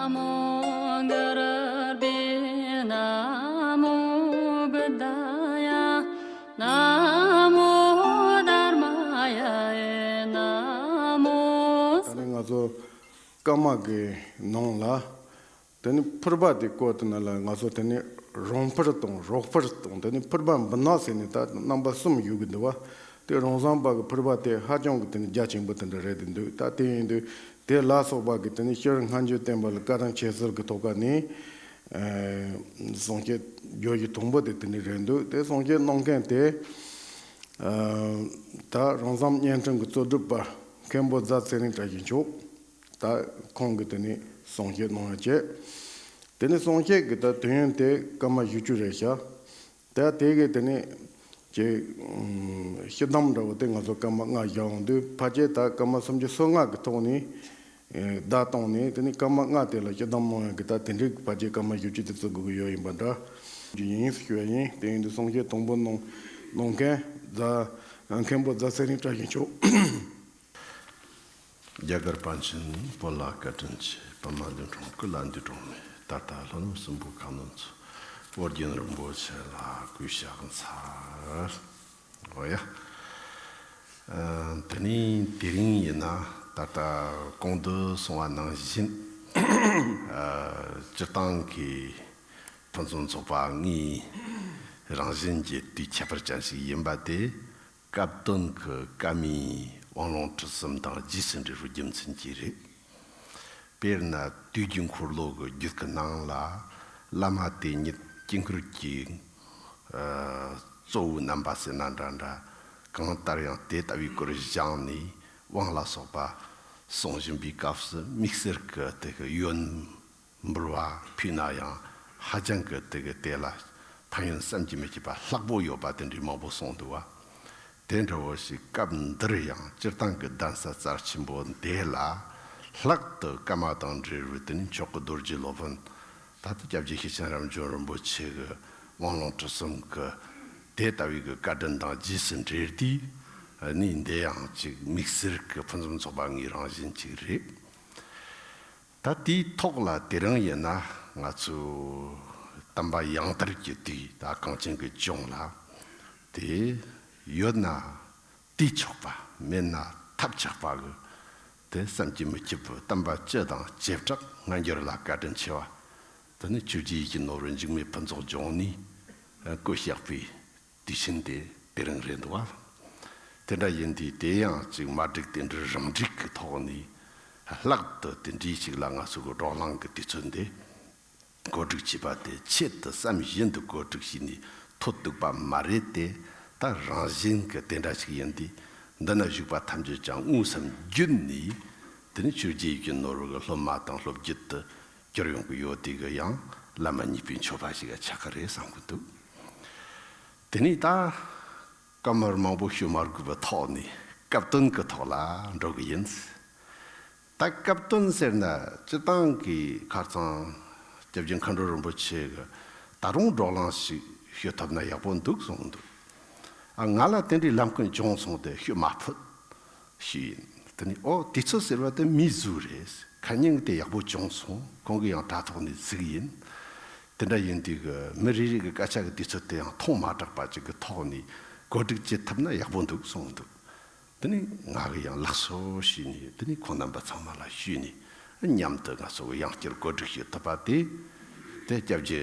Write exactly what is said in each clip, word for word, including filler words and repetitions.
नमो गुरुर्भ्यो नमो बुद्धाय नमो धर्माय नमो ད་ནི་ང་ཚོ་བཀའ་མ་གི་ནང་ལ། དེ་ནི་ཕུར་པ་དེ་བཀོད་དེ་ན་ལ་ང་ཚོ་དེ་ནི་རོང་ཕུར་དང་རོགས་ཕུར་དང་དེ་ནི་ཕུར་པ་འབུ་ནག་ཟེར་ནས་ད་རྣམ་པ་གསུམ་ཡོད་གི་འདུག་བ། དེ་རང་བཟང་པ་གི་ཕུར་པ་དེ་ཧ་ཅང་གི་དེ་ནི་རྒྱ་ཆེན་པོ་དེ་འདྲ་རེད་དེ་འདུག་ད་དེ་ཡིན་དུས་དེ་ལ་སོགས་པ་གི་དེ་ནི་ཤེར་སྔ་འགྱུར་བསྟན་པ་ལ་བཀའ་དྲིན་ཆེ་ཟེར་གི་ཐོག་ཁ་ནས་གསུང་བཤད་བརྗོད་གཞི་དང་པོ་དེ་དེ་ནི་རེད་འདུག་དེ་གསུང་བཤད་གནང་མཁན་དེ་ད་རང་བཟང་བརྙན་འཕྲིན་གི་གཙོ་སྒྲུབ་པ་མཁན་པོ་རྫ་ཚེ་རིང་བཀྲ་ཤིས་མཆོག་ད་ཁོང་གིས་དེ་ནས་གསུང་བཤད་གནང་ཡ་བྱས། དེ་ནས་གསུང་བཤད་ཀྱི་ད་དུས་ཡུན་དེ་སྐར་མ་བཞི་བཅུ་རེད་ཤག་ད་དེ་གི་དེ་ནས་ཀྱི་ཤི་གདམ་འདྲ་བོ་དེ་ང་ཚོ་སྐར་མ་ལྔ་བཞག་འོང་དུས་ཕལ་ཆེར་ད་སྐར་མ་སུམ་ཅུ་སོ་ལྔ་གི་ཐོག་ནས་བརྡ་བཏང་ནས་དེ་ནས་སྐར་མ་ལྔ་དེ་ལ་ཤི་གདམ་གནང་ཡ་གི་ད་དེ་འདྲའི་ཕལ་ཆེར་སྐར་མ་བཞི་བཅུ་དེ་བརྩི་དགོས་ཀྱི་ཡོད་ཡིན་པ་འདྲ་ཡིན་ཟེར་ཞུ་ཡ་ཡིན། དེ་ཡིན་དུས་གསུང་བཤད་དང་པོ་གནང་གནང་མཁན་རྫ་མཁན་པོ་རྫ་ཚེ་རིང་བཀྲ་ཤིས་མཆོག་རྒྱ་གར་པཎ་ཆེན་བོད་ལ་བཀའ་དྲིན་ཆེ། པདྨ་འདུས་གྲོང་ཀུན་ལ་འདུས་གྲོང་མེད། ད་ལྟ་ལྷོ་ནུབ་སྲིན་པོ་ཁ་གནོན་མཚོ། ཨོ་རྒྱན་རིན་པོ་ཆེ་ལ་གུས་ཕྱག་འཚལ། འོ་ཡ། ཨ། དེ་ནས་དེ་རིང་ཡིན་ན་ད་ལྟ་གོང་དུ་གསུངས་པ་ནང་བཞིན། ཨ། སྤྱིར་བཏང་གི་ཕུན་སུམ་ཚོགས་པ་ལྔའི་རང་བཞིན་གྱི་དུས་ཁྱད་པར་ཅན་ཞིག་ཡིན་པ་དེ། སྐབས་དོན་གྱི་བཀའ་མའི་དབང་ལུང་ཁྲིད་གསུམ་དང་རྗེས་སུ་འབྲེལ་བའི་རྒྱུ་མཚན་གྱིས་རེད། དཔེར་ན་དུས་ཀྱི་འཁོར་ལོ་གི་རྒྱུད་ཀྱི་ནང་ལ་བླ་མ་དེ་ཉིད་དཀྱིལ་འཁོར་གྱི་ཨ་གཙོ་བོའི་རྣམ་པ་ཟེར་ན་འདྲ་འདྲ། གང་ལྟར་ཡང་དེ་ལྟ་བུའི་སྐོར་སྦྱངས་ནས་དབང་ལ་སོགས་པ་གསུང་བཞིན་པའི་སྐབས་སུ་དམིགས་བསལ་གྱི་དེ་གི་ཡོན་འབུལ་བ་ཕུལ་ན་ཡང་ཧ་ཅང་གི་དེ་གི་དེ་ལ་ཕན་ཡོན་བསམ་གྱིས་མི་ཁྱབ་པ་ལྷག་པོ་ཡོད་པ་དེ་འདྲའི་མང་པོ་གསུངས་འདུག་བ། དེ་འདྲ་བོ་ཞིག་སྐབས་འདིར་ཡང་སྤྱིར་བཏང་གི་གདན་ས་རྩ་ཆེན་པོ་འདི་ལ་ལྷག་ཏུ་བཀའ་མ་དང་འབྲེལ་བའི་དེ་ནི་མཆོག་གི་རྡོ་རྗེ་སློབ་དཔོན་ད་ལྟ་སྐྱབས་རྗེ་ཤེར་ཕྱིན་རབ་འབྱམས་རིན་པོ་ཆེ་གི་དབང་ལུང་ཁྲིད་གསུམ་གི་དེ་ལྟ་བུའི་གི་བཀའ་དྲིན་དང་རྗེས་སུ་འབྲེལ་ཏེ་ནི་འདི་ཡང་ཅིག་དམིགས་བསལ་གི་ཕུན་སུམ་ཚོགས་པ་ལྔའི་རང་བཞིན་ཅིག་རེད། ད་དེའི་ཐོག་ལ་དེ་རིང་ཡིན་ན་ང་ཚོའི་བསྟན་པ་ཡང་དར་གྱི་དུས་ད་གངས་ཅན་གྱི་ལྗོངས་ལ་དེ་ཡོད་ན་དེས་ཆོག་པ་མེད་ན་ཐབས་ཆག་པ་གི་དེ་བསམ་གྱིས་མི་ཁྱབ་པའི་བསྟན་པ་སྤྱི་དང་བྱེ་བྲག་སྔ་འགྱུར་ལ་བཀའ་དྲིན་ཆེ་བ་དེ་ནི་ཆོས་རྗེ་ཡིད་ཀྱི་ནོར་བུ་འཇིགས་མེད་ཕུན་ཚོགས་ལྗོངས་ནས་བཀོད་བཞག་པའི་དུས་ཆེན་དེ་དེ་རིང་རེད་འདུག་བ། དེ་འདྲ་ཡིན་དུས་དེ་ཡང་ཅིག་མ་བསྒྲིགས་དེ་འདྲའི་རང་འགྲིག་གི་ཐོག་ནས་ལྷག་ཏུ་དེ་འདྲའི་ཞིག་ལ་ང་ཚོ་གི་བགྲོ་གླེང་གི་དུས་ཚོད་འདི་གོ་སྒྲིག་བྱས་པ་དེ་ཆེད་དུ་བསམ་བཞིན་དུ་གོ་སྒྲིག་བྱས་ནས་ཐོ་གཏུགས་པ་མ་རེད་དེ། ད་རང་བཞིན་གི་དེ་འདྲ་ཞིག་ཡིན་དུས་འདི་ན་བཞུགས་པ་ཐམས་ཅད་ཀྱང་དངོས་སམ་བརྒྱུད་ནས་དེ་ནི་ཆོས་རྗེ་ཡིད་ཀྱི་ནོར་བུ་གི་སློབ་མ་དང་སློབ་བརྒྱུད་དུ་གྱུར་ཡོང་གི་ཡོད་དེ་གི་ཡང་བླ་མ་གཉིས་པའི་མཆོད་པ་ཞིག་ཆགས་ཀྱི་རེད་བསམ་གི་འདུག་དེ་ནས་ད་བཀའ་མོལ་མང་པོ་ཞུ་མ་དགོས་པའི་ཐོག་ནས་སྐབས་དོན་གྱི་ཐོག་ལ་འགྲོ་གི་ཡིན། ད་སྐབས་དོན་ཟེར་ན་སྤྱིར་བཏང་གི་ཁ་རྩང་སྐྱབས་རྗེ་མཁའ་འགྲོ་རིན་པོ་ཆེ་གི་ད་རུང་བགྲོ་གླེང་ཞིག་ཞུ་ཐུབ་ན་ཡག་པོ་འདུག་གསུངས་འདུག་ཨ། ང་ལ་དེ་འདྲའི་ལམ་ཀུན་བྱུང་སོང་སྟེ་ཞུ་མ་ཕོད། ཞུས་ཡིན། དེ་ནས་ཨོ་དུས་ཚོད་ཟེར་བ་དེ་མིའི་གཟུགས་རེད། ཁ་ཉིན་དེ་ཡག་པོ་བྱུང་སོང་། ཁོང་གིས་ཡང་དྲ་ཐོག་ནས་གཟིགས་ཡིན། དེ་འདྲ་ཡིན་དུས་གི་མི་རེ་རེ་གི་སྐད་ཆ་གི་དུས་ཚོད་དེ་ཡང་ཐུང་མ་དྲགས་པ་ཅིག་གི་ཐོག་ནས་གོ་སྒྲིག་བྱེད་ཐུབ་ན་ཡག་པོ་འདུག་གསུངས་འདུག་དེ་ནས་ང་གི་ཡང་ལགས་སོ་ཞུས་ནས་དེ་ནས་ཁོང་རྣམ་པ་ཚང་མ་ལ་ཞུས་ནས་མཉམ་དུ་ང་ཚོ་གི་ཡང་བསྐྱར་གོ་སྒྲིག་ཞུ་ཐུབ་པ་དེ། དེ་སྐྱབས་རྗེ་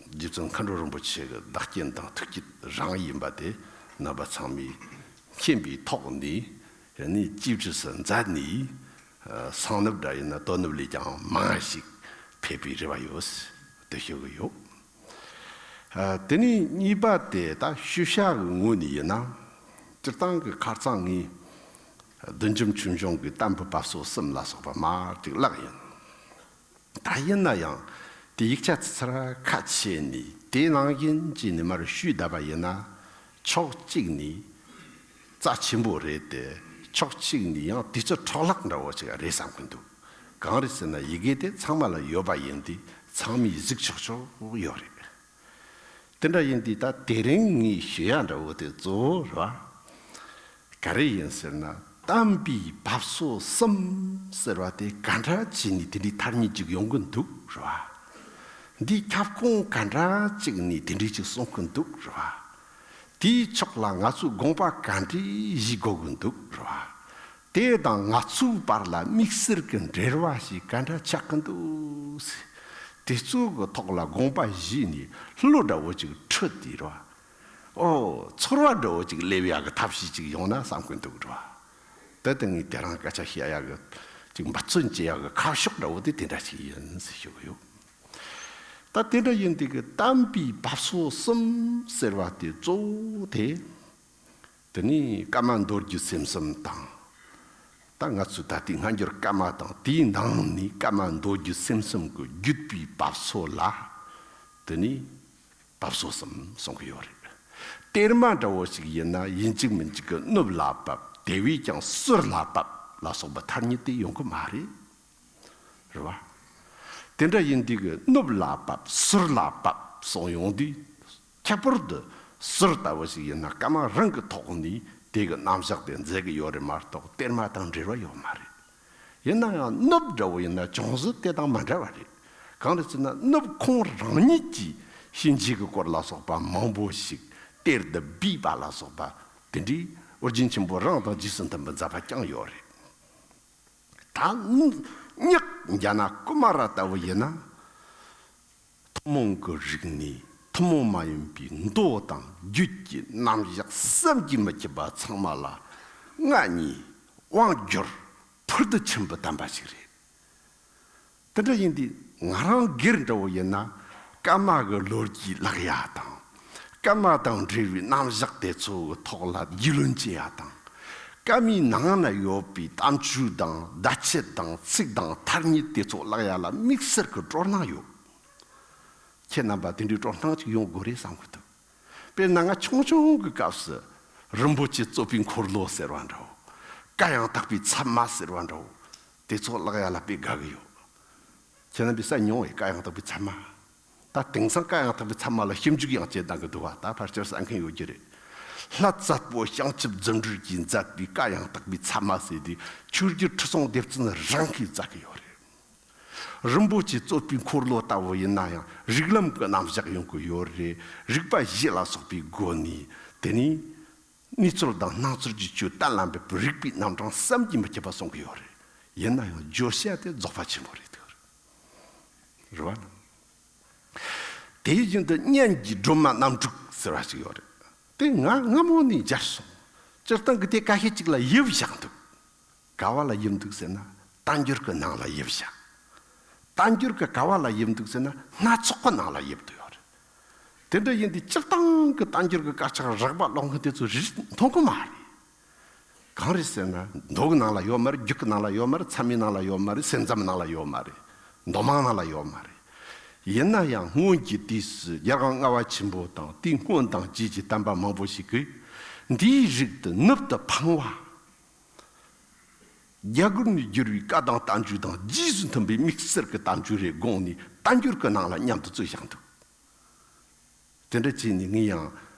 རྗེ་བཙུན་མཁའ་འགྲོ་རིན་པོ་ཆེ་གི་བདག་རྐྱེན་དང་ཐུགས་བསྐྱེད་རང་ཡིན་པ་དེ་རྣམ་པ་ཚང་མས་མཁྱེན་པའི་ཐོག་ནས། ནི་ཅིའུ་ཅི་སི་མཛད་ནི། ཨ། སང་ནུབ་འདྲ་ཡིན་ན་དོ་ནུབ་ལས་ཀྱང་མང་ཞིག་ཕེབས་པའི་རེ་བ་ཡོད། དེ་ཞུ་གི་ཡོད། ཨ། དེ་ནས་གཉིས་པ་དེ་ད་ཞུ་བྱ་གི་ངོས་ནས་ཡིན་ན། སྤྱིར་བཏང་གི་ཁ་རྩང་ངས་བདུད་འཇོམས་ཆོས་འབྱུང་གི་གཏམ་བུ་བབས་སོ་གསུམ་ལ་སོགས་པ་མར་ཅིག་བཀླགས་ཡིན། ད་ཡིན་ན་ཡང་དེ་ཡིག་ཆ་ཚིག་ཚར་ཁ་ཕྱེ་ནས་དེའི་ནང་བཞིན་བྱས་ནས་མར་ཞུས་བསྡད་པ་ཡིན་ན་ཕྱོགས་གཅིག་ནས་རྩ་ཆེན་པོ་རེད་དེ། ཕྱོགས་གཅིག་ནས་ཡང་དུས་ཚོད་འཕྲོ་བརླག་འདྲ་བོ་ཞིག་རེད་བསམ་གྱི་འདུག་གང་རེད་ཟེར་ན་ཡི་གེ་དེ་ཚང་མ་ལ་ཡོད་པ་ཡིན་དུས་ཚང་མས་གཟིགས་ཆོག་ཆོག་ཡོད་རེད། དེ་འདྲ་ཡིན་དུས་ད་དེ་རིང་ངས་ཞུ་ཡ་འདྲ་བོ་དེ་གཙོ་བོ་རེད་བ། ག་རེ་ཡིན་ཟེར་ན། དམ་པའི་བབས་སོ་གསུམ་ཟེར་བ་དེ་ག་འདྲ་བྱས་ནས་དེ་འདྲའི་ཐ་སྙད་ཅིག་ཡོང་གི་འདུག་རེད་བ། འདིའི་ཁྱབ་ཁོངས་ག་འདྲ་ཅིག་ནས་དེ་འདྲའི་ཅིག་གསུང་གི་འདུག་རེད་བ། དེའི་ཕྱོགས་ལ་ང་ཚོས་དགོངས་པ་ག་འདྲས་བཞེས་དགོས་ཀྱི་འདུག་རེད་བ། དེ་དང་ང་ཚོའི་བར་ལ་དམིགས་བསལ་གྱི་འབྲེལ་བ་ཞིག་ག་འདྲ་ཆགས་ཀྱི་འདུག་ཟེར། དེ་ཚོ་གི་ཐོག་ལ་དགོངས་པ་བཞེས་ནས་བློ་འདྲ་བོ་ཅིག་འཕྲོད་དེ་རེད་བ། ཨོ། ཚོར་བ་འདྲ་བོ་ཅིག་སླེབས་ཡག་གི་ཐབས་ཤེས་ཅིག་ཡོང་ན་བསམ་གྱི་འདུག་རེད་བ། དེ་དེ་ངས་དེ་རིང་སྐད་ཆ་བཤད་ཡག་གི་ཅིག་འབད་བརྩོན་བྱེད་ཡག་གི་ཁ་ཕྱོགས་འདྲ་བོ་དེ་དེ་འདྲ་ཞིག་ཡིན་ཟེར་ཞུ་གི་ཡོད། ད་དེ་འདྲ་ཡིན་དུས་ཀྱི་དམ་པའི་བབས་སོ་གསུམ་ཟེར་བ་དེ་གཙོ་བོ་དེ། དེ་ནས་བཀའ་མ་མདོ་སྒྱུ་སེམས་གསུམ་དང་། ད་ང་ཚོས་ད་ལྟའི་སྔ་འགྱུར་བཀའ་མ་དང་དེའི་ནང་ནས་བཀའ་མ་མདོ་སྒྱུ་སེམས་གསུམ་གྱི་བརྒྱུད་པའི་བབས་སོ་ལ། དེ་ནས་བབས་སོ་གསུམ་གསུང་གི་ཡོད་རེད། གཏེར་མ་འདྲ་བོ་ཞིག་ཡིན་ན་ཡིན་གཅིག་མིན་གཅིག་གི་ནུབ་ལ་བབས། དེ་བས་ཀྱང་ཟུར་ལ་བབས་ལ་སོགས་པ་ཐ་སྙད་དེ་ཡོང་གི་མ་རེད། རེད་བ། དེ་འདྲ་ཡིན་དུས་ཀྱི་ནུབ་ལ་བབས་ཟུར་ལ་བབས་གསུངས་ཡོང་དུས། ཁྱད་པར་དུ་ཟུར་ལྟ་བུ་ཞིག་ཡིན་ན་བཀའ་མ་རང་གི་ཐོག་ནས་དེ་གི་རྣམ་གཞག་དེ་མཛད་ཀྱི་ཡོད་རེད་མ་གཏོགས་གཏེར་མ་དང་འབྲེལ་བ་ཡོད་མ་རེད། ཡིན་ན་ཡང་ནུབ་འདྲ་བོ་ཡིན་ན་ཅུང་ཟད་དེ་དང་མི་འདྲ་བ་རེད། གང་རེད་ཟེར་ན་ནུབ་ཁོང་རང་ཉིད་ཀྱིས་གཤིན་རྗེ་གི་སྐོར་ལ་སོགས་པ་མང་པོ་ཞིག་གཏེར་དུ་སྦས་པ་ལ་སོགས་པ་དེ་འདྲའི་ཨོ་རྒྱན་ཆེན་པོ་རང་དང་རྗེས་སུ་མཐུན་པའི་མཛད་པ་བསྐྱངས་ཡོད་རེད། ད་སྙེག་རྒྱ་ན་ཀུ་མ་ར་ལྟ་བུ་ཡིན་ན། ཐུན་མོང་གི་རིག་གནས་ཐུན་མོང་མ་ཡིན་པའི་མདོ་དང་རྒྱུད་ཀྱི་རྣམ་གཞག་བསམ་གྱིས་མི་ཁྱབ་པ་ཚང་མ་ལ་མངའ་བརྙེས་དབང་བསྒྱུར་ཕུལ་དུ་ཕྱིན་པའི་བསྟན་པ་ཞིག་རེད། དེ་འདྲ་ཡིན་དུས་ང་རང་སྒེར་འདྲ་བོ་ཡིན་ན་བཀའ་མ་གི་ལོ་རྒྱུས་ལག་ཡ་དང་། བཀའ་མ་དང་འབྲེལ་བའི་རྣམ་གཞག་དེ་ཚོ་གི་ཐོག་ལ་རྒྱུས་ལོན་བྱེད་ཡ་དང་། བཀའ་མའི་ནང་ན་ཡོད་པའི་གཏམ་རྒྱུད་དང་བརྡ་ཆད་དང་ཚིག་དང་ཐ་སྙད་དེ་ཚོ་ལག་ཡ་ལ་དམིགས་བསལ་གྱི་སྤྲོ་སྣང་ཡོད། ཁྱེད་རྣམ་པ་དེ་འདྲའི་སྤྲོ་སྣང་ཅིག་ཡོང་དགོས་རེད་བསམ་གི་འདུག་དཔེར་ན་ང་ཆུང་ཆུང་གི་སྐབས་སུ་རིན་པོ་ཆེ་བཙོས་པའི་འཁོར་ལོ་ཟེར་བ་འདྲ་བོ། བཀའ་ཡང་དག་པའི་ཚད་མ་ཟེར་བ་འདྲ་བོ། དེ་ཚོ་ལག་ཡ་ལ་དཔེ་དགའ་གི་ཡོད། ཁྱེད་རྣམ་པས་གསན་མྱོང་བས་བཀའ་ཡང་དག་པའི་ཚད་མ། ད་དེང་སང་བཀའ་ཡང་དག་པའི་ཚད་མ་ལ་ཞིབ་འཇུག་ཡང་བྱེད་བཏང་གི་འདུག་བ། ད་ཕལ་ཆེར་གསན་མཁན་ཡོད་ཀྱི་རེད། ལྷ་རྩ་པོ་བྱང་ཆུབ་རྫུ་འཕྲུལ་གྱིས་མཛད་པའི་བཀའ་ཡང་དག་པའི་ཚད་མ་ཟེར་དུས་ཆོས་རྒྱལ་ཁྲི་སྲོང་ལྡེ་བཙན་རང་གིས་མཛད་ཀྱི་ཡོད་རེད། རིན་པོ་ཆེ་བཙོས་པའི་འཁོར་ལོ་ལྟ་བུ་ཡིན་ན་ཡང་རིགས་ལམ་གྱི་རྣམ་གཞག་ཡོང་གི་ཡོད་རེད། རིག་པ་བཞི་ལ་སོགས་པའི་སྒོ་ནས་དེ་ནས་ནུས་ཚོད་དང་སྣང་ཚུལ་གྱི་ཆོས་གཏན་ལ་འབེབས་པའི་རིགས་པའི་རྣམ་གྲངས་བསམ་གྱིས་མི་ཁྱབ་པ་གསུང་གི་ཡོད་རེད། ཡིན་ན་ཡང་བརྗོད་བྱ་དེ་རྫོགས་པ་ཆེན་པོ་རེད་འདུག་རེད་བ། དེ་བཞིན་དུ་སྙན་གྱི་སྒྲོན་མ་རྣམ་དྲུག་ཟེར་བ་ཞིག་ཡོད་རེད། དེ་ང་སྔ་མོ་ནས་མཇལ་སོང་། སྤྱིར་བཏང་གི་དེ་ཁ་ཤས་ཅིག་ལ་ཡིབ་བཞག་འདུག་ག་བ་ལ་ཡིབ་འདུག་ཟེར་ན་བསྟན་འགྱུར་གྱི་ནང་ལ་ཡིབ་བཞག་བསྟན་འགྱུར་གྱི་ག་བ་ལ་ཡིབ་འདུག་ཟེར་ན་སྣ་ཚོགས་ཀྱི་ནང་ལ་ཡིབ་འདུག་ཡོད་རེད། དེ་འདྲ་ཡིན་དུས་སྤྱིར་བཏང་གི་བསྟན་འགྱུར་གྱི་དཀར་ཆག་རགས་པ་ཀློག་མཁན་དེ་ཚོ་རིག་མཐོང་གི་མ་རེད། གང་རེད་ཟེར་ན་མདོ་གི་ནང་ལ་ཡོད་མ་རེད། རྒྱུད་ཀྱི་ནང་ལ་ཡོད་མ་རེད། ཚད་མའི་ནང་ལ་ཡོད་མ་རེད། སེམས་ཙམ་ནང་ལ་ཡོད་མ་རེད། མདོ་མང་ནང་ལ་ཡོད་མ་རེད། ཡིན་ན་ཡང་སྔོན་གྱི་དུས་སུ་རྒྱལ་དབང་ལྔ་པ་ཆེན་པོ་དང་དེའི་སྔོན་དང་རྗེས་ཀྱི་བསྟན་པ་མང་པོ་ཞིག་གིས་འདིའི་རིགས་དེ་ནུབ་ཏུ་འཕངས་པ། རྒྱ་གར་ནས་བསྒྱུར་བའི་བཀའ་དང་བསྟན་བཅོས་དང་རྗེས་སུ་མཐུན་པའི་དམིགས་བསལ་གྱི་བསྟན་བཅོས་རེད་དགོངས་ནས་བསྟན་འགྱུར་གྱི་ནང་ལ་མཉམ་དུ་བཙུད་བཞག་འདུག་དེ་འདྲ་བྱས་ནས་ངས་ཡང་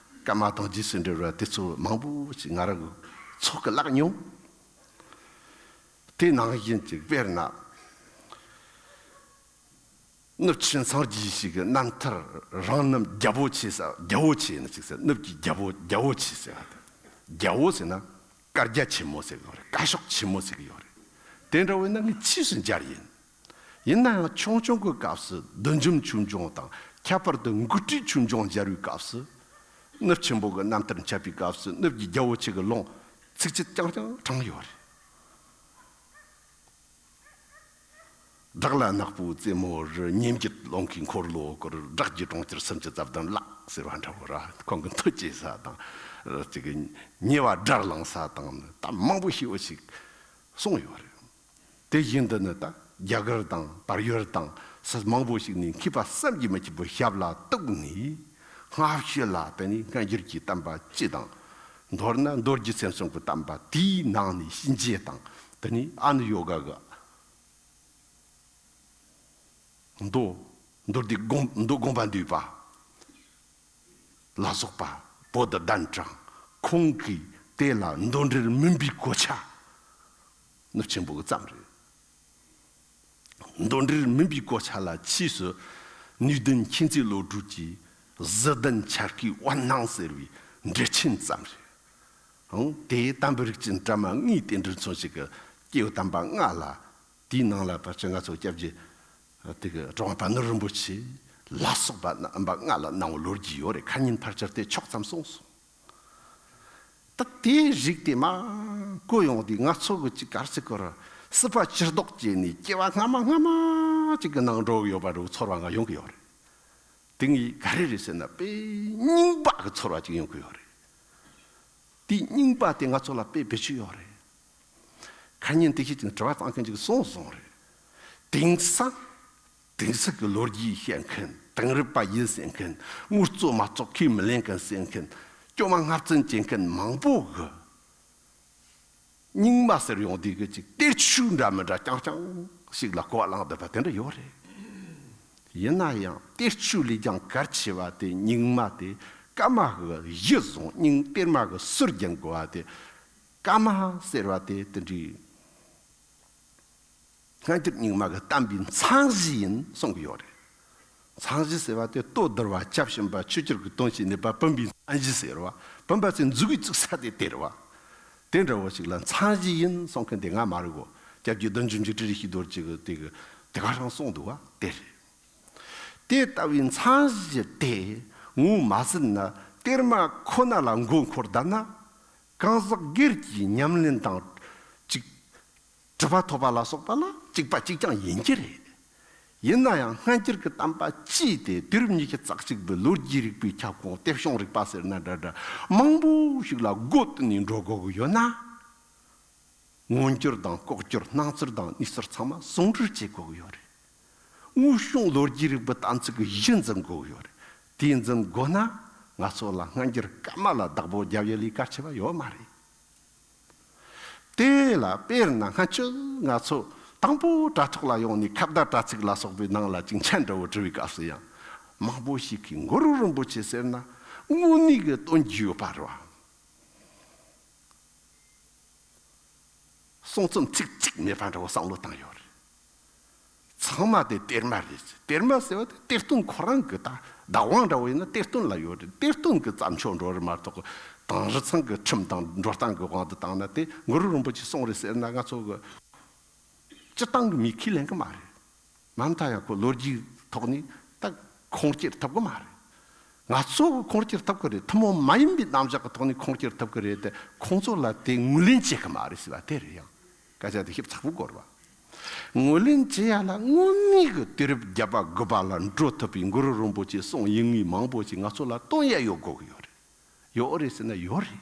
བཀའ་མ་དང་རྗེས་སུ་འབྲེལ་བ་དེ་ཚོ་མང་པོ་ཞིག་ང་རང་གི་ཚོགས་ཀྱི་བཀླགས་མྱོང་། དེ་ནང་བཞིན་གྱི་དཔེར་ན། ནུབ་ཆིན་སངས་རྒྱས་ཞིག་གི་རྣམ་ཐར་རང་རྣམ་རྒྱལ་པོ་ཆེ་ས་རྒྱལ་པོ་ཆེ་ནི་ཅིག་ཟེར། ནུབ་ཀྱི་རྒྱལ་པོ་རྒྱལ་པོ་ཆེ་ཟེར་བ་དེ། རྒྱལ་པོ་ཟེར་ན་བཀའ་རྒྱ་ཆེན་མོ་ཟེར་གི་ཡོད་རེད། བཀའ་ཤོག་ཆེན་མོ་ཟེར་གི་ཡོད་རེད། དེ་འདྲ་བས་ན་ངས་ཕྱིས་སུ་མཇལ་ཡིན། ཡིན་ན་ཡང་ཆུང་ཆུང་གི་སྐབས་སུ་བདུད་འཇོམས་ཆོས་འབྱུང་དང་ཁྱད་པར་དུ་མགུར་བྲིས་ཆོས་འབྱུང་མཇལ་བའི་སྐབས་སུ། ནུབ་ཆེན་པོ་གི་རྣམ་ཐར་འཆད་པའི་སྐབས་སུ་ནུབ་ཀྱི་རྒྱལ་པོ་ཆེ་གི་ལུང་ཚིགས་བཅད་རྐྱང་རྐྱང་དྲངས་ཡོད་རེད། བྲག་ལ་ནག་པོའི་རྩེ་མོ་རུ། ཉིན་གྱི་རླུང་གིས་འཁོར་ལོ་བསྐོར། བྲག་གི་གྲོང་ཁྱེར་སུམ་ཅུ་རྩ་བདུན་བརླག་ཟེར་བ་འདྲ་བོ་ར། ཁོང་གི་མཐུ་སྐྱེལ་ས་དང་། ཅིག་ཉེ་བར་དགྲར་ལངས་ས་དང་ད་མང་པོ་ཞེ་པོ་ཞིག་གསུངས་ཡོད་རེད། དེ་བཞིན་དུ་ནི་ད་རྒྱ་གར་དང་བལ་ཡུལ་དང་ས་མང་པོ་ཞིག་ནས་མཁས་པ་བསམ་གྱིས་མི་ཁྱབ་པའི་ཞབས་ལ་གཏུགས་ནས་སྔ་ཕྱི་ལ་དེ་ནས་སྔ་འགྱུར་གྱི་བསྟན་པ་སྤྱི་དང་། མདོར་ན་མདོ་སྒྱུ་སེམས་གསུམ་གྱི་བསྟན་པ་དེའི་ནང་ནས་གཤིན་རྗེ་དང་དེ་ནས་ཨ་ནུ་ཡོ་ག་གི་མདོ། མདོ་སྡེ་དགོངས་མདོ་དགོངས་པ་འདུས་པ་ལ་སོགས་པ་བོད་དུ་གདན་དྲངས། ཁོང་གིས་དེ་ལ་མདོ་འགྲེལ་མུན་པའི་གོ་ཆ་ ནུབ་ཆེན་པོ་གི་ཙམ་རེད། མདོ་འགྲེལ་མུན་པའི་གོ་ཆ་ལ་ཕྱིས་སུ་ནུས་ལྡན་མཁྱེན་བརྩེ་བློ་གྲོས་ཀྱིས་གཟི་ལྡན་འཆར་ཀའི་དབུ་སྣང་ཟེར་བའི་འགྲེལ་ཆེན་ཙམ་རེད། ཨང་། དེ་དམ་པའི་རིགས་ཀྱི་གྲྭ་མ་ལྔའི་རྟེན་འབྲེལ་མཚོན་བྱེད་ཀྱི་སྐྱེས་བུ་དམ་པ་ལྔ་ལ། དེའི་ནང་ལ་ཕལ་ཆེར་ང་ཚོ་སྐྱབས་རྗེ་དེ་གི་གྲུབ་དབང་པ་ནོར་རིན་པོ་ཆེ་ལ་སོགས་པ་རྣམ་པ་ལྔ་ལ་གནང་བའི་ལོ་རྒྱུས་ཡོད་རེད། ཁ་ཉིན་ཕལ་ཆེར་དེ་ཕྱོགས་ཙམ་གསུངས་སོང་། ད་དེའི་རིགས་དེ་མར་གོ་ཡོང་དུས་ང་ཚོ་གི་ཅིག་ག་རེ་ཟེར་དགོས་རེད། སྲིད་པ་ཕྱིར་ལྡོག་བྱས་ནས་སྐྱེ་བ་སྔ་མ་སྔ་མ་ཅིག་གི་ནང་འགྲོ་གི་ཡོད་པ་འདྲ་བོ་ཚོར་བ་ང་ཡོང་གི་ཡོད་རེད། དེ་ངས་ག་རེ་རེད་ཟེར་ན་དཔེ་རྙིང་པ་གི་ཚོར་བ་ཅིག་ཡོང་གི་ཡོད་རེད། དེ་རྙིང་པ་དེ་ང་ཚོ་ལ་དཔེ་བེད་སྤྱོད་ཡོད་རེད། ཁ་ཉིན་དེ་ཤེས་ཀྱི་དྲི་བ་བཏང་མཁན་ཅིག་གསུངས་སོང་རེད། དེང་སང་དེང་སང་གི་ལོ་རྒྱུས་བཤད་མཁན། དེང་རབས་པ་ཡིན་ཟེར་མཁན། དངོས་གཙོ་མ་གཏོགས་ཁས་མི་ལེན་མཁན་ཟེར་མཁན། སྐྱོ་མ་སྔར་བཙན་བྱེད་མཁན་མང་པོ་གི་རྙིང་མ་ཟེར་ཡོང་དུས་གི་ཅིག་གཏེར་ཆོས་འདྲ་མི་འདྲ་རྐྱང་རྐྱང་ཞིག་ལ་གོ་བ་བླངས་བསྡད་པ་དེ་འདྲ་ཡོད་རེད། ཡིན་ན་ཡང་གཏེར་ཆོས་ལས་ཀྱང་གལ་ཆེ་བ་དེ་རྙིང་མ་དེ། ཀརྨ་གི་གཞི་བཟུང་། སྙིང་གཏེར་མ་གི་ཟུར་རྒྱན་དགོས་པ་དེ། ཀརྨ་ཟེར་བ་དེ་དེ་འདྲའི་སྔ་འགྱུར་རྙིང་མ་གི་བསྟན་པའི་མཚན་གཞི་ཡིན་གསུང་གི་ཡོད་རེད། མཚན་གཞི་ཟེར་བ་དེ་ལྟོ་ལྡིར་བ། སྐྱབས་གཞན་པ། ཆོས་སྤྱོད་ཀྱི་དོན་བྱེད་ནུས་པ། བུམ་པའི་མཚན་གཞི་ཟེར་བ། བུམ་པ་ཚོའི་མཛུབ་གུས་བཙུགས་ས་དེ་དེ་རེད་བ། དེ་འདྲ་བོ་ཞིག་ལ་མཚན་གཞི་ཡིན་གསུང་མཁན་དེ་ང་མ་རེད་གོ། སྐྱབས་རྗེ་བདུད་འཇོམས་མཁྱེན་བརྩེ་ཡེ་ཤེས་རྡོ་རྗེ་གིས་དེ་གི་དེ་ག་རང་གསུངས་འདུག་བ། དེ་རེད། དེ་ལྟ་བུའི་མཚན་གཞི་དེ་ངོས་མ་ཟིན་ན་གཏེར་མ་ཁོ་ན་ལ་མགོ་འཁོར་བསྡད་ན། གང་ཟག་སྒེར་གྱི་ཉམས་ལེན་དང་གཅིག་གྲུབ་པ་ཐོབ་པ་ལ་སོགས་པ་ལ་གཅིག་པ་གཅིག་རྐྱང་ཡིན་གྱི་རེད། ཡིན་ན་ཡང་སྔ་འགྱུར་གྱི་བསྟན་པ་སྤྱིའི་དེ་དུས་རབས་ཉི་ཤུ་རྩ་གཅིག་པའི་ལོ་རྒྱུས་རིག་པའི་ཁྱབ་ཁོངས། དེབ་གཞུང་རིག་པ་ཟེར་ན་འདྲ་འདྲ་མང་པོ་ཞིག་ལ་སྒོ་བསྟུན་ནས་འགྲོ་དགོས་ཀྱི་ཡོད་ན། མངོན་གྱུར་དང་ལྐོག་གྱུར། སྣང་ཚུལ་དང་གནས་ཚུལ་ཚང་མ་ཟུང་འབྲེལ་བྱེད་དགོས་ཀྱི་ཡོད་རེད། དངོས་བྱུང་ལོ་རྒྱུས་རིག་པའི་གཏན་ཚིགས་ཀྱི་གཞི་འཛིན་དགོས་ཀྱི་ཡོད་རེད། དེ་འཛིན་དགོས་ན་ང་ཚོ་ལ་སྔ་འགྱུར་ཀརྨ་ལ་བདག་པོ་རྒྱབ་ཡ་ལས་གལ་ཆེ་བ་ཡོད་མ་རེད། དེ་ལ་དཔེར་ན་སྔ་ཕྱི་ང་ཚོ་དང་པོ་དྲ་ཐོག་ལ་ཡོང་ནས་ཁ་བརྡ་དྲ་ཚིགས་ལ་སོགས་པའི་ནང་ལ་ཅིག་མཆན་འདྲ་བོ་བྲིས་པའི་སྐབས་སུ་ཡང་མང་པོ་ཞིག་གིས་གུ་རུ་རིན་པོ་ཆེ་ཟེར་ན་དངོས་གནས་ཀྱི་སྟོན་རྒྱུ་ཡོད་པ་རེད་བ། གསུང་རྩོམ་ཚིག་གཅིག་མེད་པ་འདྲ་བོ་བསམ་བློ་བཏང་ཡོད་རེད། ཚང་མ་དེ་གཏེར་མ་རེད། གཏེར་མ་ཟེར་བ་དེ་གཏེར་སྟོན་ཁོ་རང་གི། ད་བདག་དབང་འདྲ་བོ་ཡིན་ན་གཏེར་སྟོན་ལ་ཡོད་རེད། གཏེར་སྟོན་གི་བརྩམས་ཆོས་འགྲོ་རེད་མ་གཏོགས། དེང་རབས་ཚང་གི་ཁྲིམས་དང་འགྲོ་སྟངས་གི་དབང་དུ་བཏང་ན་དེ་གུ་རུ་རིན་པོ་ཆེས་གསུངས་རེད་ཟེར་ན་ང་ཚོ་གི་སྤྱིར་བཏང་གི་མིས་ཁས་ལེན་གི་མ་རེད། མ་མཐའ་ཡང་ཁོ་ལོ་རྒྱུས་ཐོག་ནས་ད་ཁུངས་སྐྱེལ་ཐུབ་གི་མ་རེད། ང་ཚོ་གི་ཁུངས་སྐྱེལ་ཐུབ་གི་རེད། ཐུན་མོང་མ་ཡིན་པའི་རྣམ་གཞག་གི་ཐོག་ནས་ཁུངས་སྐྱེལ་ཐུབ་གི་རེད་དེ། ཁོང་ཚོ་ལ་དེ་ངོས་ལེན་བྱེད་གི་མ་རེད་ཟེར་བ་དེ་རེད། ཡང་སྐད་ཆ་དེ་ཞིབ་ཚགས་པོ་གོ་རེད་བ། ངོས་ལེན་བྱེད་ཡ་ལ་དངོས་གནས་གི་དུས་རབས་བརྒྱད་པ་དགུ་པ་ལ་འགྲོ་ཐུབ་པའི་གུ་རུ་རིན་པོ་ཆེའི་གསུང་ཡིན་ངེས་མང་པོ་ཞིག་ང་ཚོ་ལ་སྟོན་ཡ་ཡོད་དགོས་གི་ཡོད་རེད། ཡོད་རེད་ཟེར་ན་ཡོད་རེད།